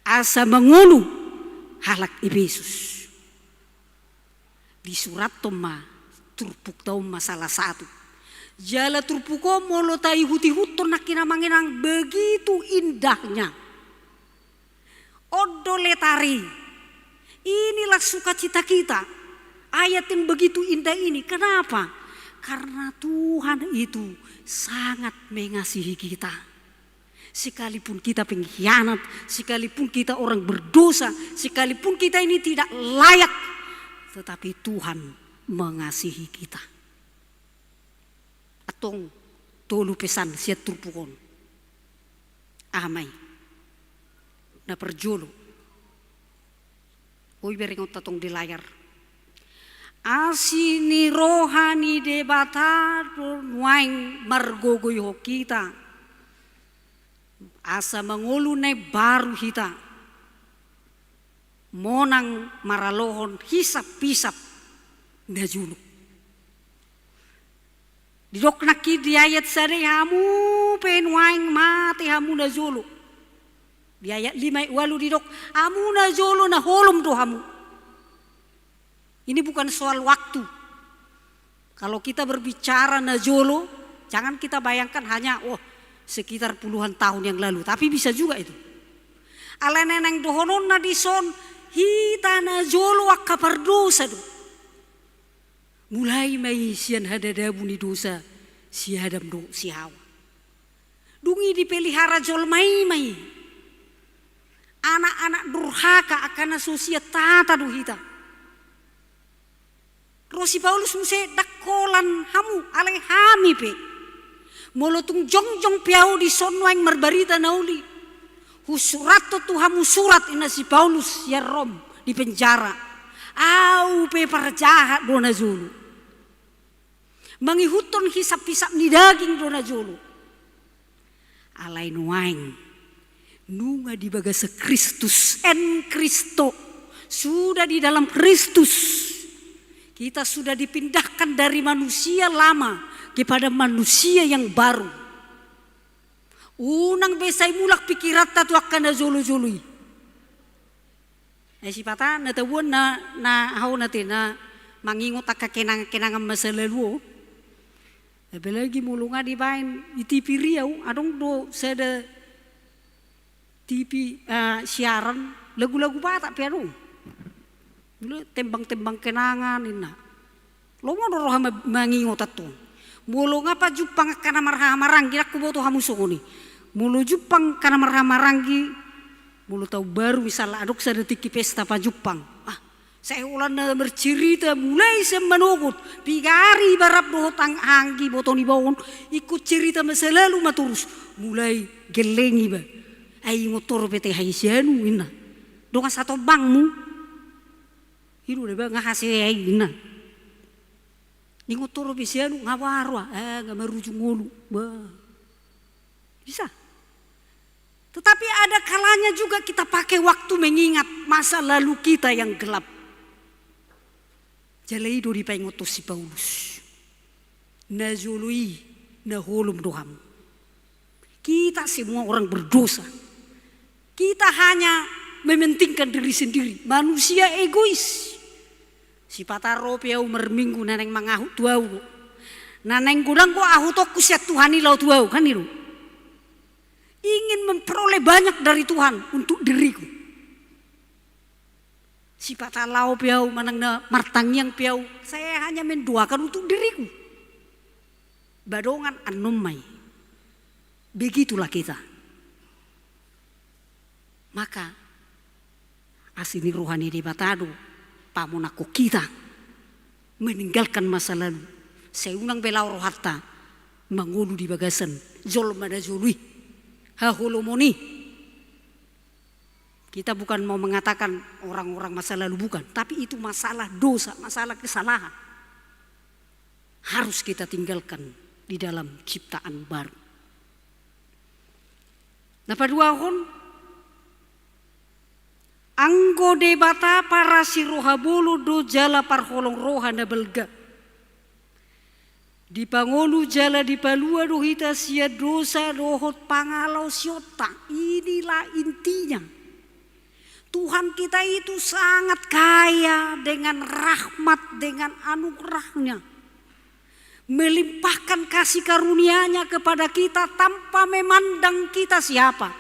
Asa mangolu halak Epesus. Disurathon ma turpukta on ma salah satu. Jala turpuk on molo taihut-ihuthon nangkin amang inang, begitu indahnya. On do letari. Inilah sukacita kita. Ayat yang begitu indah ini. Kenapa? Karena Tuhan itu sangat mengasihi kita. Sekalipun kita pengkhianat, sekalipun kita orang berdosa, sekalipun kita ini tidak layak, tetapi Tuhan mengasihi kita. Antong tolu pesan sian turpuk on. Aha ma i? Na parjolo. Boi berengonta tong di layar. Asi ni roha ni Debata do nuaeng margogoihon hita. Asa mangolu na imbaru hita. Monang maralohon hisap-hisap na jolo. Didok nangkin di ayat sada i, hamu pe nuaeng mate hamu na jolo. Di ayat lima i ualu didok, hamu na jolo na holom do hamu. Ini bukan soal waktu. Kalau kita berbicara na jolo, jangan kita bayangkan hanya, oh, sekitar puluhan tahun yang lalu. Tapi bisa juga itu. Alai na naeng dohononna dison, hita na jolo angka pardosa do. Mulai ma i sian hadadabu ni dosa si Adam dohot si Hawa. Dung i dipelihara jolma i ma i. Anak-anak durhaka, angka na so sian hata do hita. Ro si Paulus muse, ndang holan hamu, alai hami pe. Molo tung jongjong pe ahu dison nuaeng marbarita na uli, husurathon tu hamu surat, ninna si Paulus sian Rom di penjara. Au pe parjahat do na jolo. Mangihuthon hisap-hisap ni daging do na jolo. Alai nuaeng, nunga di bagasan Kristus, en Christo, sudah di dalam Kristus, kita sudah dipindahkan dari manusia lama kepada manusia yang baru. Unang be sai mulak pikiranta tu angka na jolo-jolo i. Eh, sipata na tabuan na, na hau na te na mangingot angka kenangan-kenangan masa lalu on. Apalagi molo nga dibaen i T V Riau, adong do sada T V, eh, siaran lagu-lagu Batak pe adong. Tembang-tembang kenangan ninna. Lomo do roha ma-, mangingot antong. Molo nga pajumpang angka na marhahamaranggi, ndang huboto hamu songon i. Molo jumpang angka na marhahamaranggi, molo taon baru misalna adong sada tingki pesta pajumpang. Ah, sai holan na marcerita mulai sian manogot, piga ari iba rap dohot ang-, anggi boto ni baon, ingkon cerita masa lalu ma torus, mulai gelleng iba. Ai ingot ho ro pe te hai sianu ninna. Dongan satombangmu. I do deba nga hase ai ninna. Ingot ho ro pe sianu nga baru ah, eh, nga marujung ngolu. Bah. Bisa. Tetapi ada kalanya juga kita pakai waktu mengingat masa lalu kita yang gelap. Jala i do dipaingothon si Paulus. Na jolo i, na holom do hamu. Kita semua orang berdosa. Kita hanya mementingkan diri sendiri. Manusia egois. Sipata ro pe au marminggu na naeng mangahut tu au do. Na naeng godang do ahutonku sian Tuhan i laho tu au, kan i do. Ingin memperoleh banyak dari Tuhan untuk diriku. Sipata laho pe au manang na martangiang pe au, saya hanya mendoakan untuk diriku. Ba dongan, annon ma i. Begitulah kita. Maka asi ni roha ni Debata do pamonanghon kita meninggalkan masa lalu. Sai unang be laho rohanta mangolu di bagasan jolma na jolo i, haholomon i. Kita bukan mau mengatakan orang-orang masa lalu, bukan, tapi itu masalah dosa, masalah kesalahan. Harus kita tinggalkan di dalam ciptaan baru. Na paduahon, anggo Debata parasi roha bolon do jala parholong roha na balga. Dipangolu jala dipalua do hita sian dosa dohot pangalaosionta. Inilah intinya. Tuhan kita itu sangat kaya dengan rahmat, dengan anugerahnya. Melimpahkan kasih karunia-Nya kepada kita tanpa memandang kita siapa,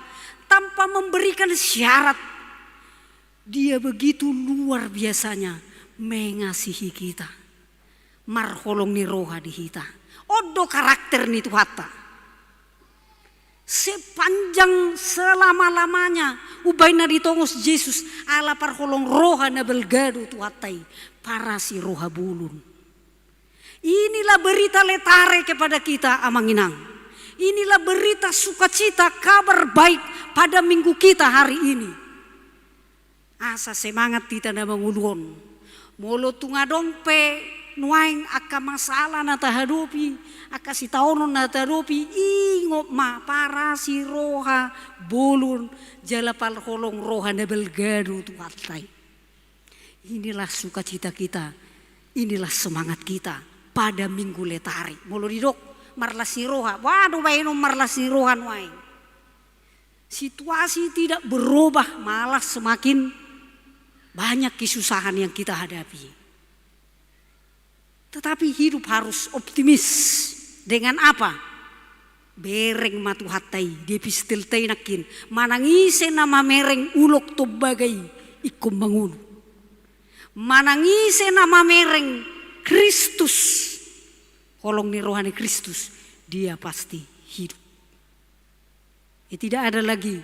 tanpa memberikan syarat. Dia begitu luar biasanya mengasihi kita. Marholong ni roha di hita. On do karakter ni Tuhanta. Sepanjang selama-lamanya, umbaen na ditongos Jesus, ala parholong roha na balga do Tuhanta i, parasi roha bolon. Inilah berita letare kepada kita, Amang Inang. Inilah berita sukacita, kabar baik pada minggu kita hari ini. Asa semangat hita na mangolu on. Molo tung adong pe nuaeng angka masalah na tahadopi, angka sitaonon na tahadopi, ingot ma, parasi roha bolon jala parholong roha na balga do Tuhanta i. Inilah sukacita kita, inilah semangat kita pada Minggu Letare. Molo didok marlas ni roha, boha do baenon marlas ni roha nuaeng? Situasi tidak berubah, malah semakin banyak kesusahan yang kita hadapi. Tetapi hidup harus optimis. Dengan apa? Bereng ma Tuhanta i, di epistelta i nangkin. Manang ise na mamereng ulok tombaga i, ingkon mangolu. Manang ise na mamereng Kristus, holong ni roha ni Kristus, dia pasti hidup. Ya, tidak ada lagi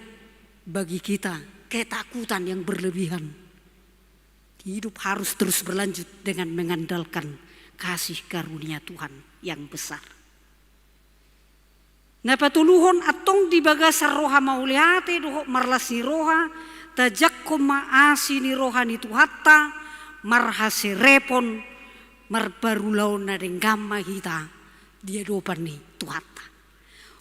bagi kita ketakutan yang berlebihan. Hidup harus terus berlanjut dengan mengandalkan kasih karunia Tuhan yang besar. Na patoluhon, antong di bagasan roha mauliate dohot marlas ni roha, tajangkon ma asi ni roha ni Tuhanta, marhaserepon, marparulaon na denggan ma hita di adopan ni Tuhanta.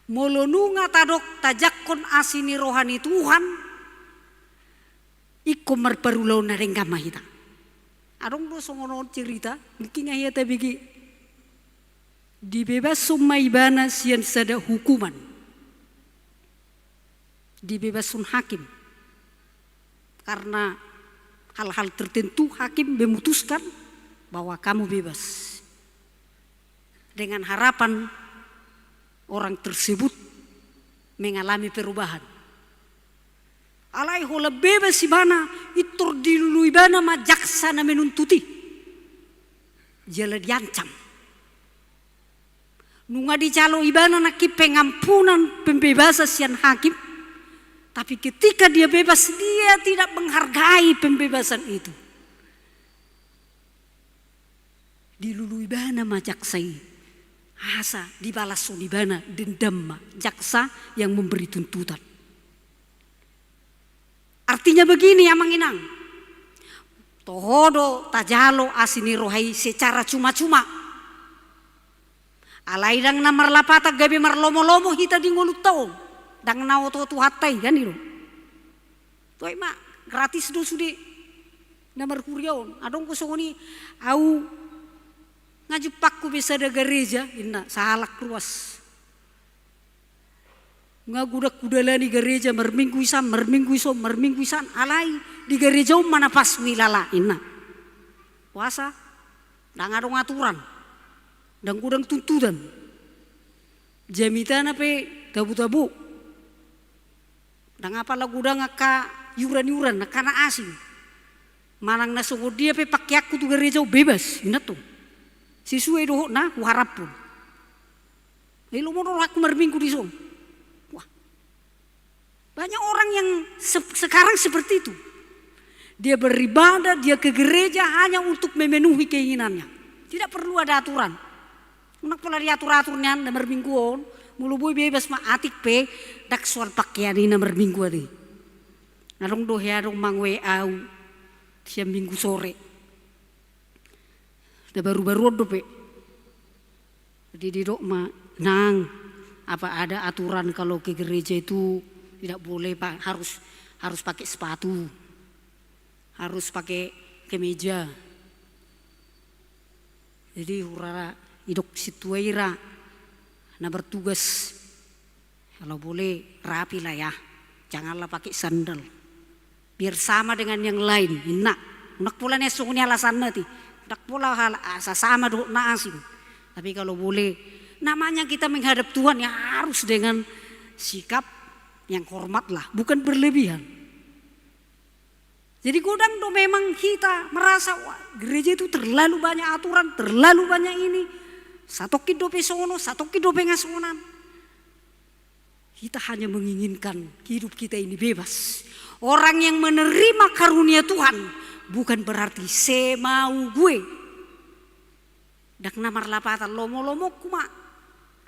Molo nunga tadok tajangkon asi ni roha ni Tuhan, ingkon marparulaon na denggan ma hita. Adong do songon on cerita, mungkin nga hea tabege. Dibebashon ma ibana sian sada hukuman. Dibebashon hakim. Karena hal-hal tertentu hakim memutuskan bahwa kamu bebas. Dengan harapan orang tersebut mengalami perubahan. Alai holan bebas ibana, pintor dilului ibana ma jaksa na menuntut i. Jala diancam. Nunga dijalo ibana nangkin pengampunan, pembebasan sian hakim, tapi ketika dia bebas, dia tidak menghargai pembebasan itu. Dilului ibana ma jaksa i. Asa dibalashon ibana dendam ma jaksa yang memberi tuntutan. Artinya begini, Amang Inang. Toho do tajalo asi ni roha i secara cuma-cuma. Alai ndang na marlapatan gabe marlomo-lomo hita di ngolunta on. Ndang na oto Tuhanta i kan i do. Toe ma, gratis do sude na marhuria on. Adong do songon i, au nga jumpangku be sada gareja, inna, sahalak ruas. Nga godang hudalani gareja, marminggu i san, marminggu i son, marminggu i san, alai di gareja on ma na pas huilala, inna. Boasa? Ndang adong aturan. Ndang godang tuntutan. Jamitana pe tabo-tabo. Ndang apala godang angka iuran-iuran, angka na asing. Manang na songon dia pe pakeanku tu gareja on bebas, inna tong. Sesuai dohot na huharapon. Ai lomo do rohangku marminggu dison. Wah. Banyak orang yang se-, sekarang seperti itu. Dia beribadah, dia ke gereja hanya untuk memenuhi keinginannya. Tidak perlu ada aturan. Unang pola diatur-atur nian na marminggu on, molo boi bebas ma, atik pe ndang soal pakean i na marminggu ate. Adong do hea adong mangoe au sian minggu sore. Na baru-baru on dope. Jadi didok ma, "Nang, apa ada aturan kalau ke gereja itu tidak boleh, Pak, harus, harus pakai sepatu, harus pakai kemeja?" Jadi hurara idok sintua i ra na bertugas, "Kalau boleh rapi lah ya, janganlah pakai sandal. Biar sama dengan yang lain," inna. Unang pola nian songon i alasanna ate. Unang pola hal-, asa sama dohot na asing. Tapi kalau boleh, namanya kita menghadap Tuhan ya harus dengan sikap yang hormat lah, bukan berlebihan. Jadi godang do memang hita merasa, "Wah, gereja itu terlalu banyak aturan, terlalu banyak ini. Satongkin dope sono, satongkin dope nga songonan." Kita hanya menginginkan hidup kita ini bebas. Orang yang menerima karunia Tuhan bukan berarti semau gue. Ndang na marlapatan, lomo-lomongku ma.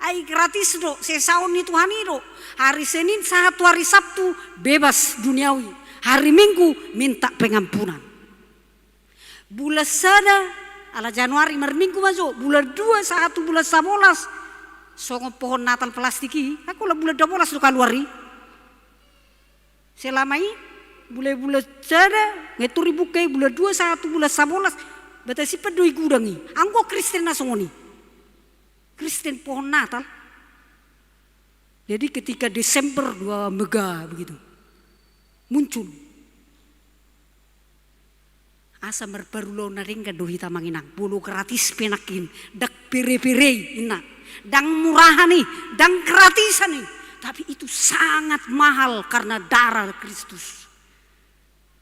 Ai gratis do, sesaon ni Tuhan i do. Hari Senin sahat tu hari Sabtu bebas duniawi. Hari Minggu minta pengampunan. Bulan sada, ala Januari marminggu ma jo, bulan dua sahat tu bulan sabolas, songon pohon Natal plastik i, anggo la bulan dua bolas do kaluar i. Selama i, bulan, bulan sada, ngeturi buka i, bulan dua sahat tu bulan sabolas, bata simpan do i gudang i. Anggo Kristen na songon i. Kristen pohon Natal. Jadi ketika Desember dua mega begitu. Muncul. Asa marparulaon na denggan do hita manginang. Molo gratis pe nangkin, ndang pere-pere i, inna. Ndang murahan i, ndang gratisan i. Tapi itu sangat mahal karena darah Kristus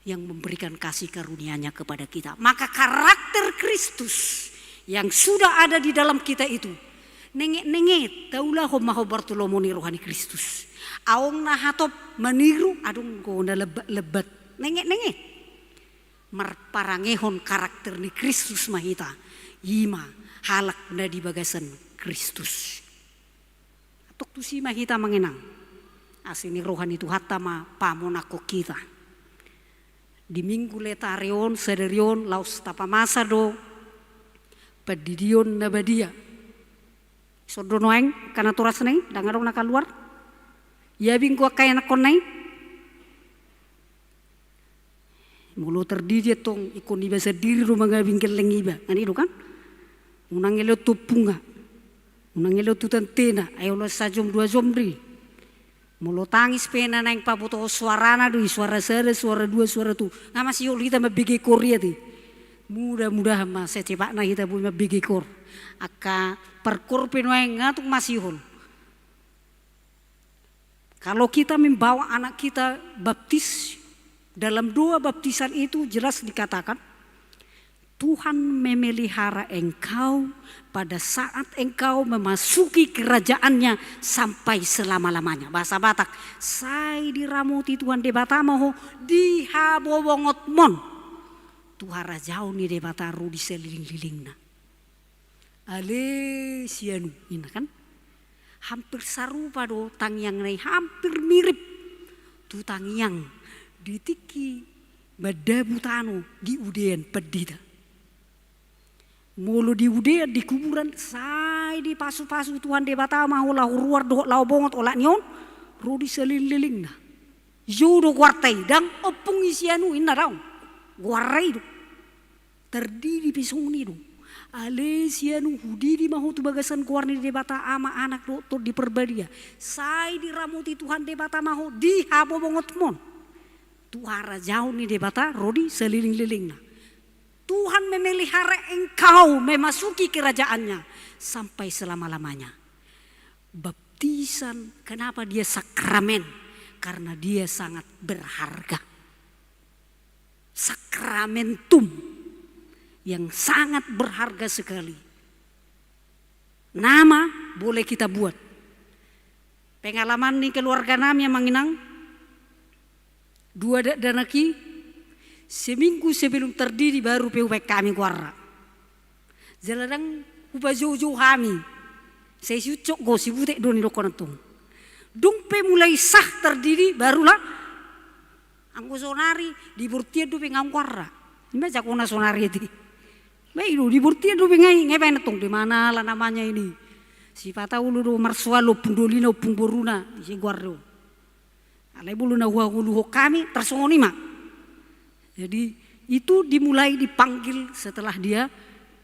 yang memberikan kasih karunia-Nya kepada kita. Maka karakter Kristus yang sudah ada di dalam kita itu, nenget-nenget, taulahon ma hombar tu lomo ni roha ni Kristus. Adong na hatop maniru, adong do na lebbat-lebbat. Nenget-nenget. Marparangehon karakter ni Kristus ma hita, i ma halak na di bagasan Kristus. Antong tusi ma hita manginang. Asi ni roha ni Tuhanta ma pamonangkon hita. Di Minggu Letare on, sadari on, laos tapamasa do pandidion na badia. Ison do nuaeng angka natorasna i, ndang adong na kaluar? Ia Minggu angka anakkonna i? Molo tardidi antong ingkon iba sandiri do mangabing gelleng iba, kan i do kan? Unang elehon tu ompungna, unang elehon tu tantena, ai olo sajom dua jom do i. Molo tangis pe na naeng pabotohon suarana do i, suara sada, suara dua, suara tolu. Nga masihol hita mambege koor i ate. Mudah-mudahan ma sacepatna hita boi mambege koor. Angka parkoor pe nuaeng nga tung masihol. Kalau kita membawa anak kita baptis, dalam doa baptisan itu jelas dikatakan, Tuhan memelihara engkau pada saat engkau memasuki kerajaan-Nya sampai selama-lamanya. Bahasa Batak, sai diramoti Tuhan Debata ma ho di habobongotmon tu harajaon ni Debata ro di salelenglelengna. Ale sianu, ninna kan? Hampir sarupa do tangiangna i, hampir mirip tu tangiang di tingki mandabu tano di udean pandita. Molo di udean, di kuburan, sai dipasupasu Tuhan Debata ma ho laho ruar dohot laho bongot, olat ni on ro di salelenglelengna. Jou do goarta i, ndang ompung i sianu, ninna, daong. Goarna i do. Tardidi pe songon i do. Ale sianu, hudidi ma ho tu bagasan goar ni Debata Ama, Anak dohot Tondi Parbadia. Sai diramoti Tuhan Debata ma ho di habobongotmon tu harajaon ni Debata ro di salelenglelengna. Tuhan memelihara engkau memasuki kerajaan-Nya sampai selama-lamanya. Baptisan, kenapa dia sakramen? Karena dia sangat berharga. Sakramentum yang sangat berharga sekali. Nama boleh kita buat. Pengalaman ni keluarga nami, amang inang, dua dakdanak i, seminggu sebelum tardidi baru pe hubaen hami goarna. Jala ndang hupajoujou hami. Sai siucok do, sibutek do nidokkon antong. Dung pe mulai sah tardidi barulah, anggo sonari di bortian dope nga goarna. I ma jagona sonari ate. Ba i do, di bortian dope nga i, nga ibaen antong, di mana lah namanya ini. Sipata olo do marsoal ompung dolina, ompung boruna, ise goar do. Alai molo na huhangoluhon hami tarsongon i ma. Jadi itu dimulai dipanggil setelah dia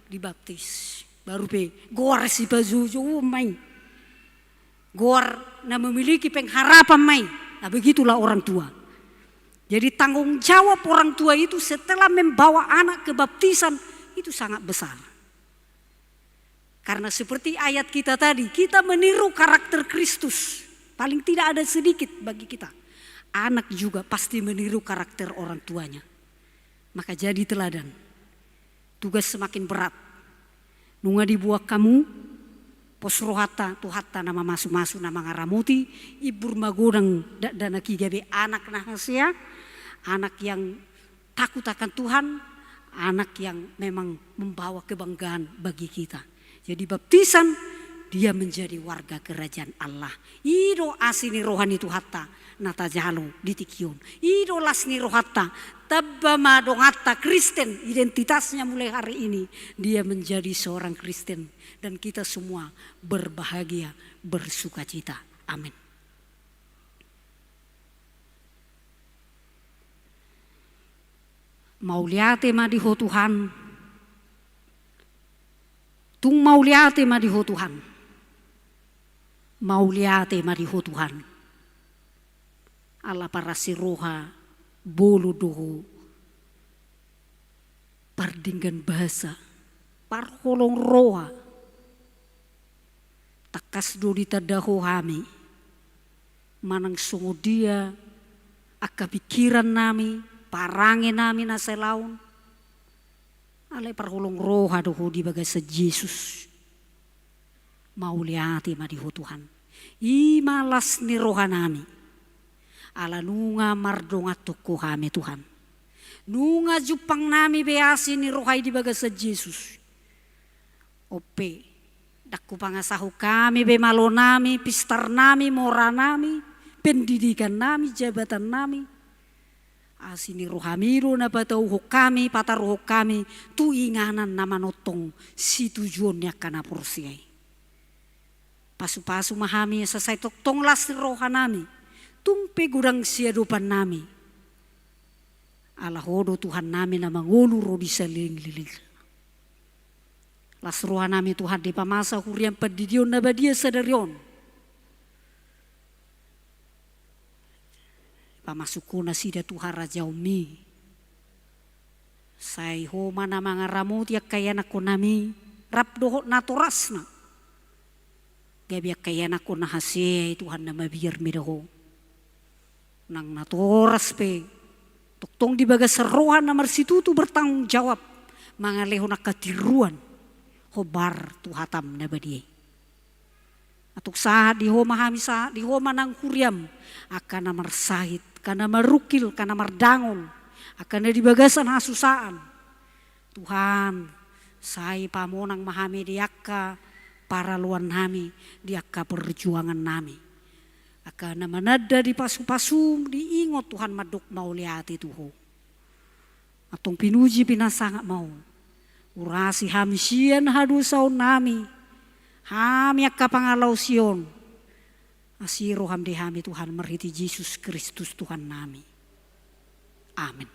dibaptis. Baru pe goar sipajoujouon ma i. Goar na memiliki pengharapan ma i. Nah, begitulah orang tua. Jadi tanggung jawab orang tua itu setelah membawa anak ke baptisan itu sangat besar. Karena seperti ayat kita tadi, kita meniru karakter Kristus. Paling tidak ada sedikit bagi kita. Anak juga pasti meniru karakter orang tuanya. Maka jadi teladan. Tugas semakin berat. Nunga dibuat hamu pos rohanta, Tuhanta na mamasumasu, na mangaramoti, imbur magodang dakdanak i gabe anak na hasea, anak yang takut akan Tuhan, anak yang memang membawa kebanggaan bagi kita. Jadi baptisan, dia menjadi warga kerajaan Allah. I do asi ni roha ni Tuhanta na tajalo di tingki on. I do las ni rohanta, tamba ma donganta Kristen, identitasnya mulai hari ini dia menjadi seorang Kristen. Dan kita semua berbahagia, bersukacita. Amin. Mauliate ma di Ho Tuhan. Tung mauliate ma di Ho Tuhan. Mauliate ma di Ho Tuhan. Ala parasi roha, bolon do Ho, pardenggan basa, parholong roha. Tangkas do ditanda Ho hami manang songon dia angka pingkiran nami, parange nami na salaon. Alai parholong roha do Ho di bagasan Jesus. Mauliate ma di Ho Tuhan. I ma las ni roha nami. Ala nunga mardonganhon Ho hami Tuhan. Nunga jumpang nami be asi ni roha i di bagasan Jesus. On pe, ndang hupangasahon hami be malo nami, pistar nami, mora nami, pendidikan nami, jabatan nami. Asi ni rohami do na patauhon hami, pataruhon hami tu inganan na manongtong situjuon ni angka na porsea i. Pasupasu ma hami asa sai tongtong las ni rohanami, tung pe godang siadopannami. Ala Ho do Tuhannami na mangolu ro di salelenglelengna. Las rohanami Tuhan dipamasa huriam pandidion na badia sadari on. Pamasuk Ho nasida tu harajaonMi. Sai Ho ma na mangaramoti angka ianakhonnami, rap dohot natorasna. Gabe angka ianakhon na hasea i Tuhan na mabiar mida Ho. Nang natoras pe, tongtong di bagasan roha na marsitutu bertanggung jawab, mangalehon angka tiruan, hombar tu hataM na badia i. Antong sahat di Ho ma hami, sahat di Ho ma nang huriaM, angka na marsahit, angka na marungkil, angka na mardangol, angka na di bagasan hasusaan. Tuhan, sai pamonang ma hami di angka paraloannami, di angka perjuangannami. Angka na mananda di pasupasu, diingot Tuhan mandok mauliate tu Ho. Antong pinuji pinasangap ma Ho. Urasi hami sian hadosaonnami. Hami angka pangalaosion. Asi rohaM di hami Tuhan marhite Jesus Kristus Tuhannami. Amen.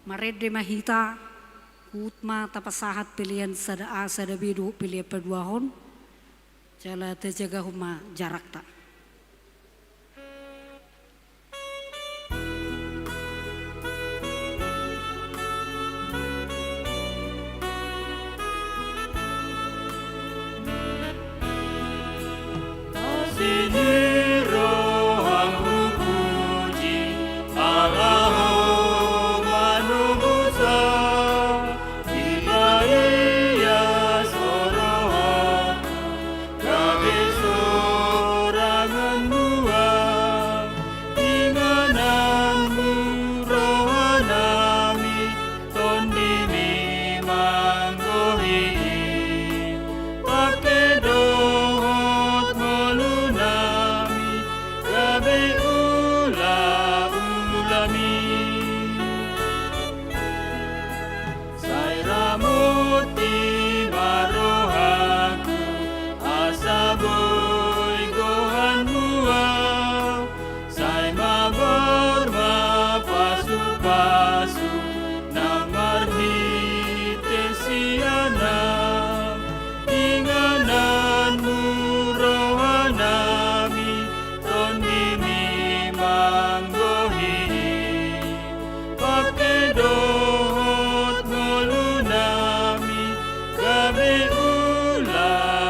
Marende ma hita, huhut ma tapasahat pelean sada A, sada B dohot pelean paduahon. Jala tajagahon ma jarakta. Asi ni rohangku puji, ala Ho manobus au, dipaias Ho rohangku, gabe sorangan Ho au, ingananMu rohanami, TondiMi manggohi i. Pake dohot ngolunami, gabe ulaulami. Sai ramoti ma rohangku, asa boi gohanMu au. Sai mabar ma pasupasu na marhite sian au. IngananMu rohanami, TondiMi manggohi i. Pake dohot ngolunami, gabe ulaulami.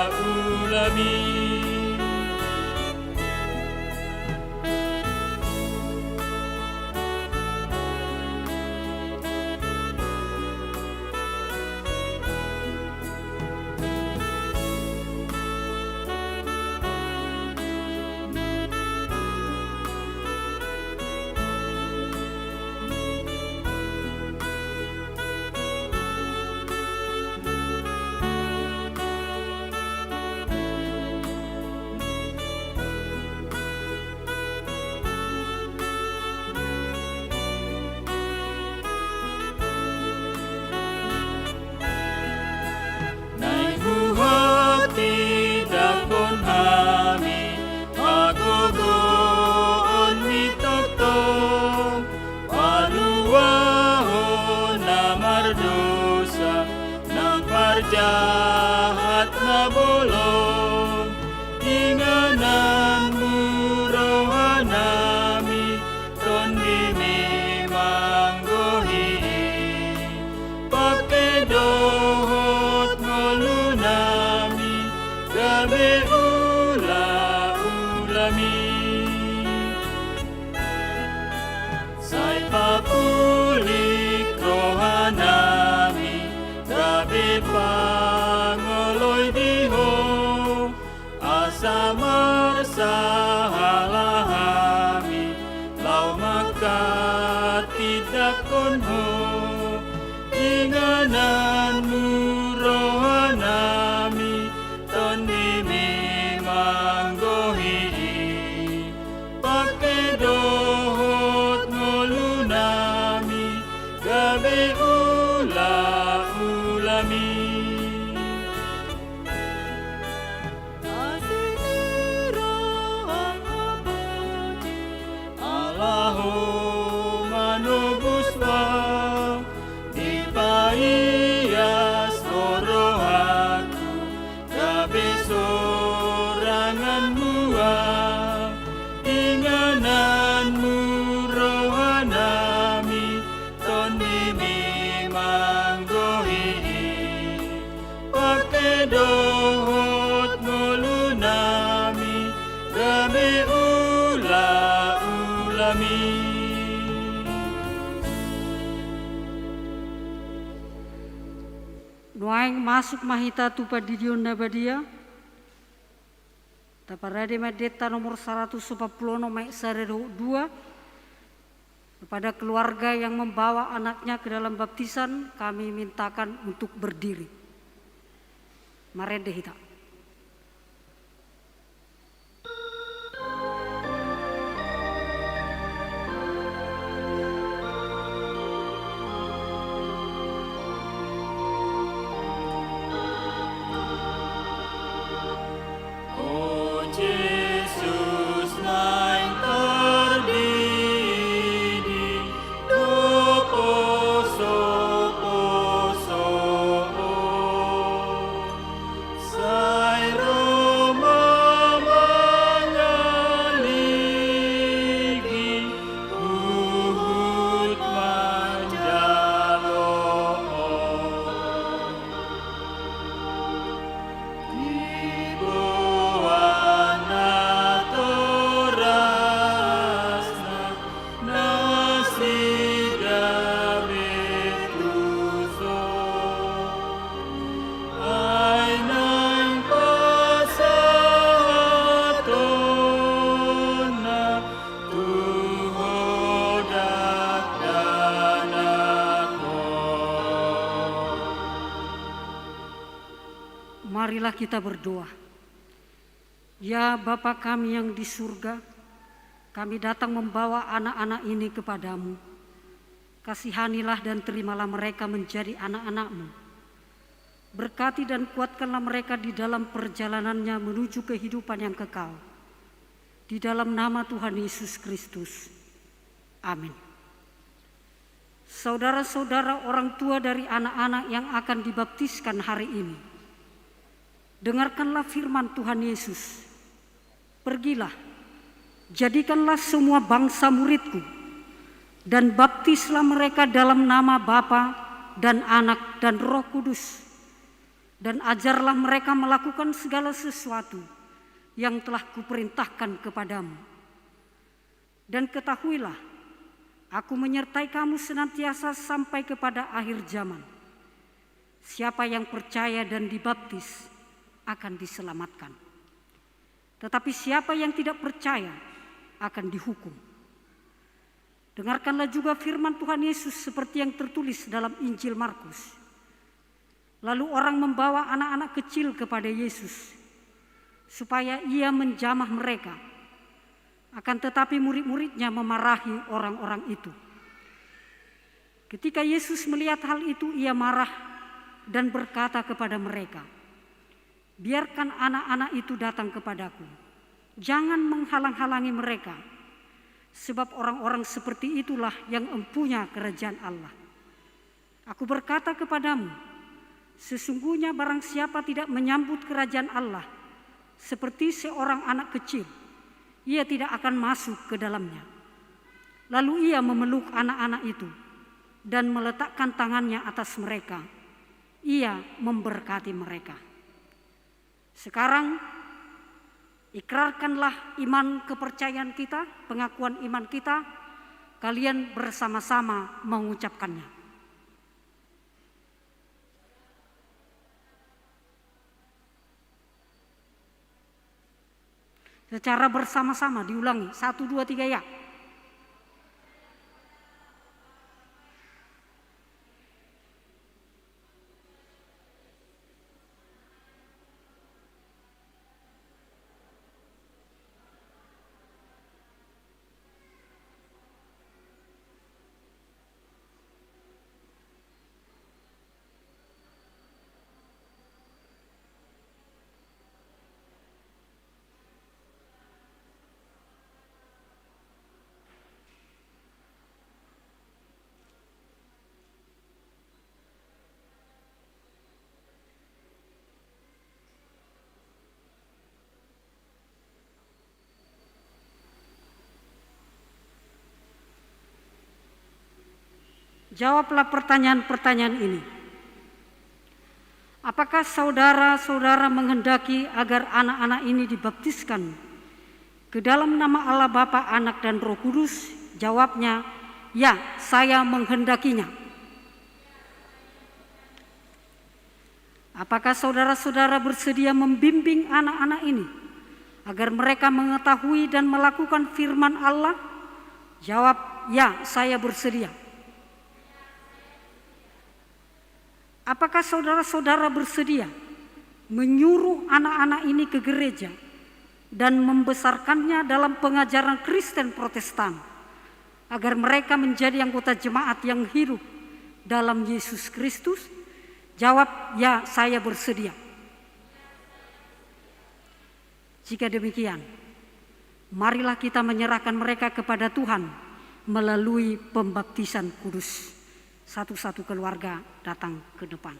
Naeng huhatindangkon hami hagogoonmi tongtong, paluahon na mardosa nang parjahat na bolon. IngananMu rohanami, TondiMi manggohi i. Pake dohot ngolunami, gabe ulaulami. Sai papulik rohanami, gabe pangoloi di Ho. Asa marsahala hami, laho manghatindangkon Ho. IngananMu rohanami, TondiMi Gabe ulaulami. Asi ni roham hapoji, ala Ho manobus ba. Dipaias Ho rohangku, gabe sorangan muna. Ingananmu rohanami, tondimi manggohi i. Pake dohot ngolunami, gabe ulaulami. Nuaeng masuk ma hita tu pandidion na badia. Taparade ma deta nomor saratus opat pulu onom ayat sada dohot dua. Kepada keluarga yang membawa anaknya ke dalam baptisan, kami mintakan untuk berdiri. Marende hita. O Jesus, naeng tardidi do poso-poso on. Sai ro ma mangaligi huhut manjalo Ho. Diboan natorasna na sigabe tuson, ai naeng pasahatonna tu Ho dakdanak on. Marilah kita berdoa. Ya Bapa kami yang di surga, kami datang membawa anak-anak ini kepada-Mu. Kasihanilah dan terimalah mereka menjadi anak-anak-Mu. Berkati dan kuatkanlah mereka di dalam perjalanannya menuju kehidupan yang kekal. Di dalam nama Tuhan Yesus Kristus. Amin. Saudara-saudara orang tua dari anak-anak yang akan dibaptiskan hari ini, dengarkanlah firman Tuhan Yesus. Pergilah, jadikanlah semua bangsa muridku, dan baptislah mereka dalam nama Bapa dan Anak dan Roh Kudus, dan ajarlah mereka melakukan segala sesuatu yang telah kuperintahkan kepadamu. Dan ketahuilah, Aku menyertai kamu senantiasa sampai kepada akhir zaman. Siapa yang percaya dan dibaptis akan diselamatkan. Tetapi siapa yang tidak percaya akan dihukum. Dengarkanlah juga firman Tuhan Yesus seperti yang tertulis dalam Injil Markus. Lalu orang membawa anak-anak kecil kepada Yesus, supaya Ia menjamah mereka. Akan tetapi murid-murid-Nya memarahi orang-orang itu. Ketika Yesus melihat hal itu, Ia marah dan berkata kepada mereka, "Biarkan anak-anak itu datang kepada-Ku. Jangan menghalang-halangi mereka, sebab orang-orang seperti itulah yang empunya kerajaan Allah. Aku berkata kepadamu, sesungguhnya barang siapa tidak menyambut kerajaan Allah seperti seorang anak kecil, ia tidak akan masuk ke dalamnya." Lalu Ia memeluk anak-anak itu dan meletakkan tangan-Nya atas mereka. Ia memberkati mereka. Sekarang, ikrarkanlah iman kepercayaan kita, pengakuan iman kita, kalian bersama-sama mengucapkannya. Secara bersama-sama diulangi, satu, dua, tiga, ya. Jawablah pertanyaan-pertanyaan ini. Apakah saudara-saudara menghendaki agar anak-anak ini dibaptiskan ke dalam nama Allah Bapa, Anak, dan Roh Kudus? Jawabnya, ya, saya menghendakinya. Apakah saudara-saudara bersedia membimbing anak-anak ini agar mereka mengetahui dan melakukan firman Allah? Jawab, ya, saya bersedia. Apakah saudara-saudara bersedia menyuruh anak-anak ini ke gereja dan membesarkannya dalam pengajaran Kristen Protestan, agar mereka menjadi anggota jemaat yang hidup dalam Yesus Kristus? Jawab, ya, saya bersedia. Jika demikian, marilah kita menyerahkan mereka kepada Tuhan melalui pembaptisan kudus. Satu-satu keluarga datang ke depan.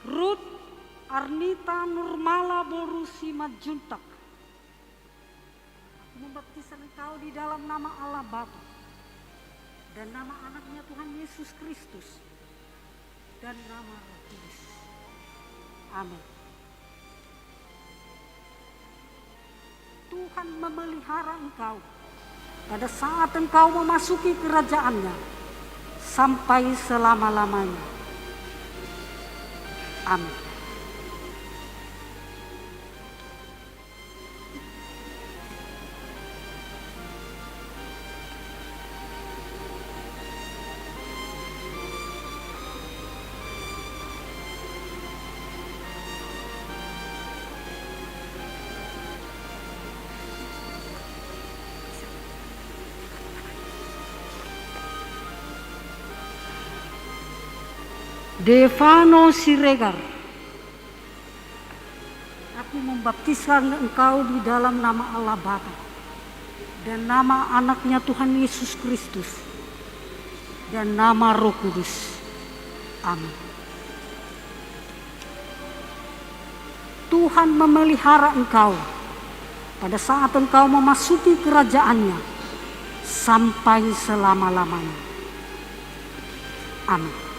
Ruth Arnita Nurmala boru Simanjuntak. Aku membaptiskan engkau di dalam nama Allah Bapa, dan nama Anaknya Tuhan Yesus Kristus, dan nama Roh Kudus. Amin. Tuhan memelihara engkau pada saat engkau memasuki kerajaan-Nya sampai selama-lamanya. Amin. Devano Siregar. Aku membaptiskan engkau di dalam nama Allah Bapa, dan nama Anaknya Tuhan Yesus Kristus, dan nama Roh Kudus. Amin. Tuhan memelihara engkau pada saat engkau memasuki kerajaan-Nya sampai selama-lamanya. Amin.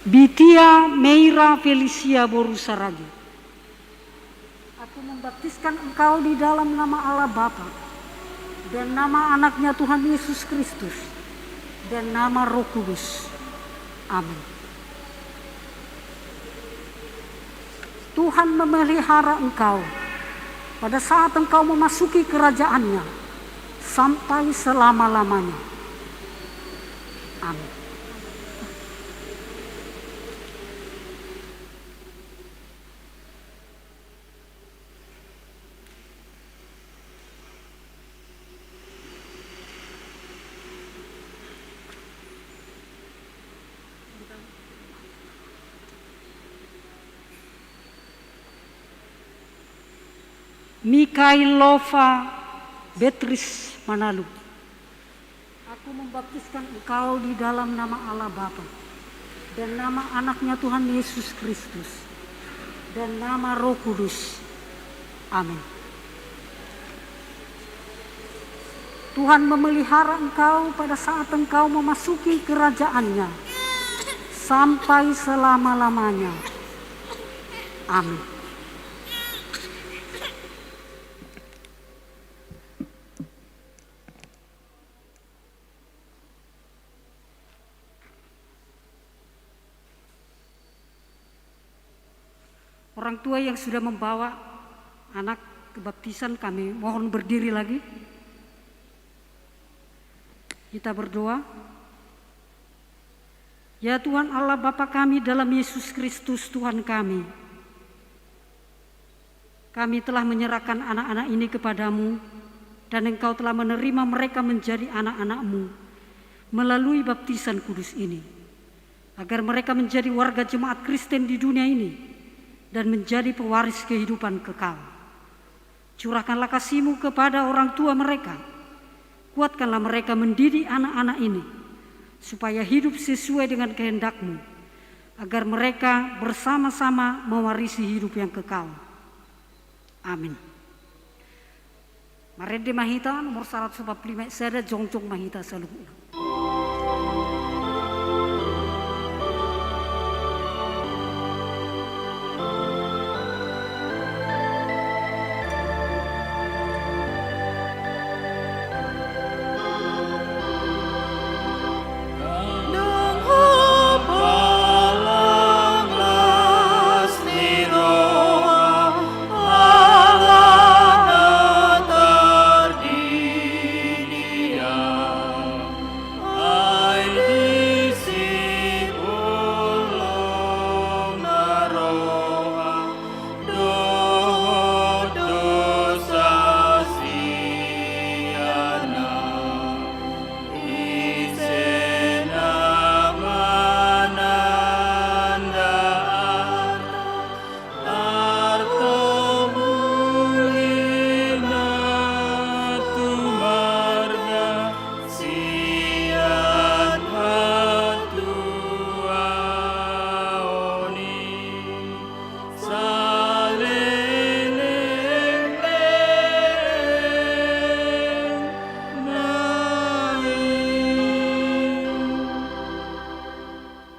Bitia Meira Felicia boru Saragi. Aku membaptiskan engkau di dalam nama Allah Bapa, dan nama Anaknya Tuhan Yesus Kristus, dan nama Roh Kudus. Amin. Tuhan memelihara engkau pada saat engkau memasuki kerajaan-Nya sampai selama-lamanya. Amin. Mikailova Beatrice Manalu. Aku membaptiskan engkau di dalam nama Allah Bapa, dan nama Anaknya Tuhan Yesus Kristus, dan nama Roh Kudus. Amin. Tuhan memelihara engkau pada saat engkau memasuki kerajaan-Nya sampai selama-lamanya. Amin. Orang tua yang sudah membawa anak Kebaptisan, kami mohon berdiri lagi. Kita berdoa. Ya Tuhan Allah Bapa kami dalam Yesus Kristus Tuhan kami, kami telah menyerahkan anak-anak ini kepada-Mu, dan Engkau telah menerima mereka menjadi anak-anak-Mu melalui baptisan kudus ini, agar mereka menjadi warga jemaat Kristen di dunia ini dan menjadi pewaris kehidupan kekal. Curahkanlah kasih-Mu kepada orang tua mereka. Kuatkanlah mereka mendidik anak-anak ini, supaya hidup sesuai dengan kehendak-Mu, agar mereka bersama-sama mewarisi hidup yang kekal. Amin. Marende ma hita, nomor saratus opat pulu lima ayat sada, jongjong ma hita saluhutna.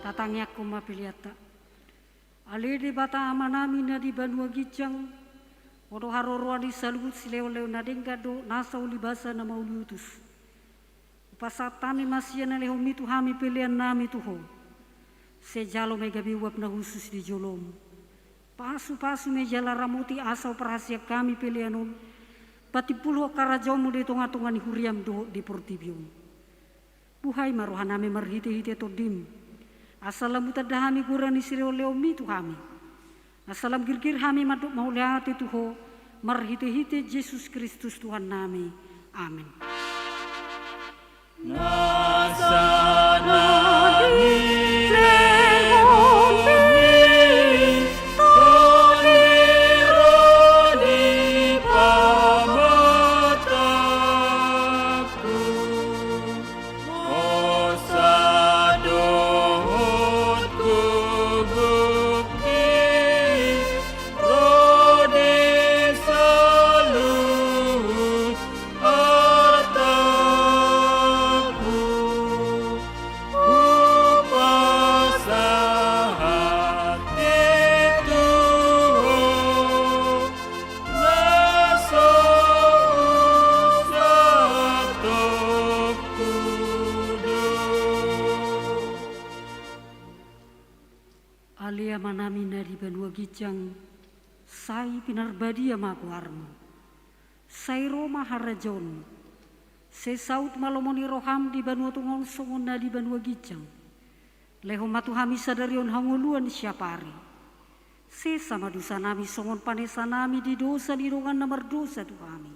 Tatangianghon ma peleanta. Ale Debata Amanami na di banua ginjang, Ho do haroroan ni saluhut silehon-lehon na denggan dohot nasa ulibasa na mauliutus. Hupasahat hami ma sian na lehonMi tu hami peleannami tu Ho. Sai jalo ma i gabe uap na hushus di joloMu. Pasu-pasu ma i jala ramoti asa huparhaseang hami pelean on patimbulhon harajaonMu di tonga-tonga ni huriaM dohot di portibi on. Buhai ma rohanami marhite-hite TondiM, asa lam hutanda hami goran ni silehon-lehonMi tu hami. Asa lam girgir hami mandok mauliate tu Ho, marhite-hite Jesus Kristus Tuhannami. Amen. Ale Amanami na di banua ginjang, sai pinarbadia ma goarMu. Sai ro ma harajaonMu. Sai saut ma lomo ni rohaM di banua tonga on songon na di banua ginjang. Lehon ma tu hami sadari on hangoluan siapari. Sesa ma dosanami songon panesanami di dosa ni dongan na mardosa tu hami.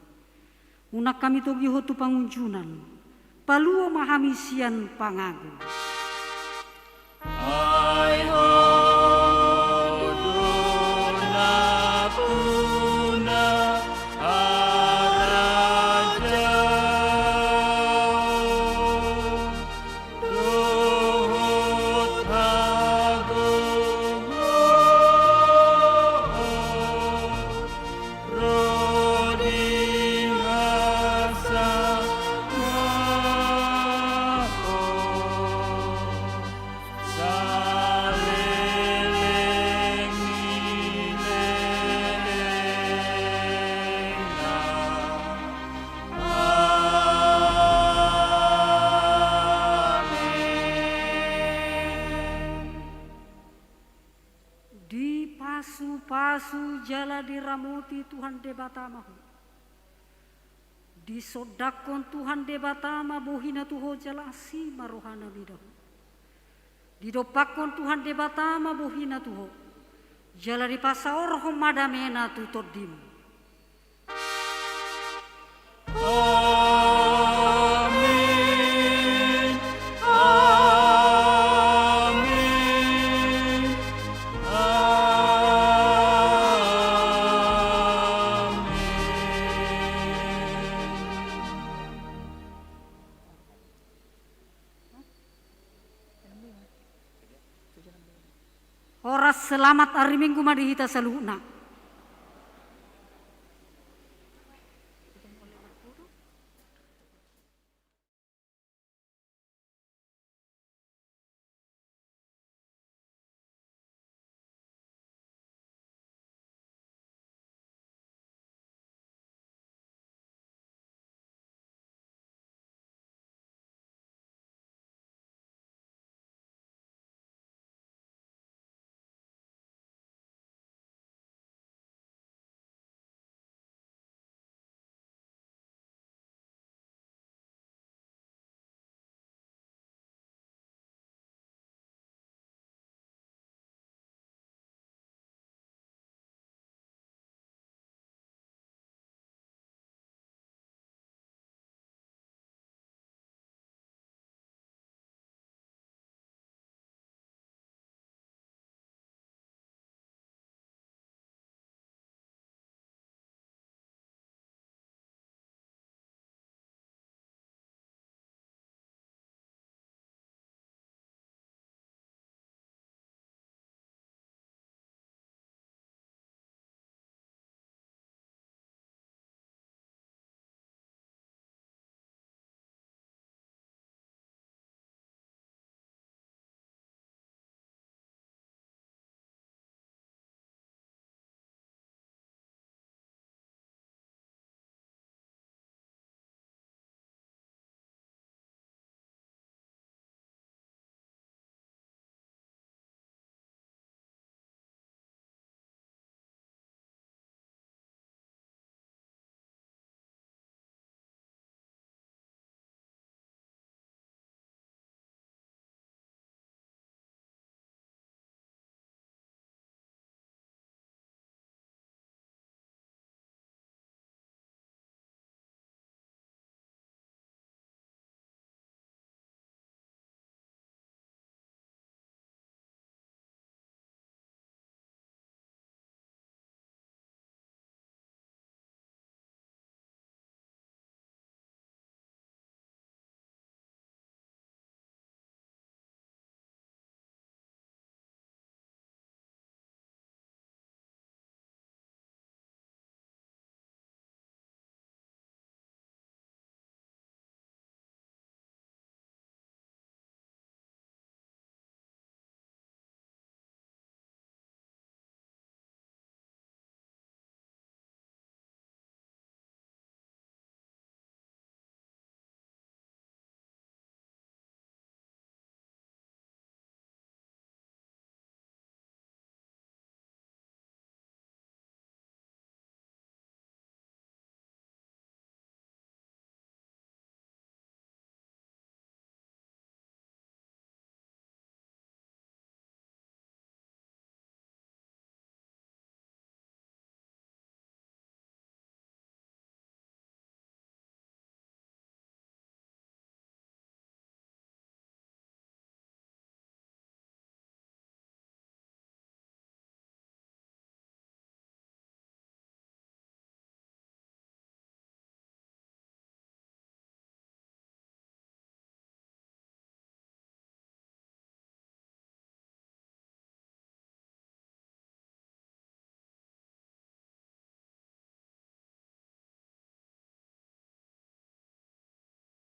Unang hami togihon tu pangunjunan. Palua ma hami sian pangago. Ai Ho do nampuna, harajaon dohot hagogoon ro di hasangapon. Su jala diramoti Tuhan Debata ma ho. Disondangkon Tuhan Debata ma bohina tu ho jala asi ma rohana mida ho. Didompakkon Tuhan Debata ma bohina tu ho. Jala dipasaorhon ma damena tu tondim. Amin. Amin. Amin. Horas, selamat ari Minggu ma di hita saluhutna.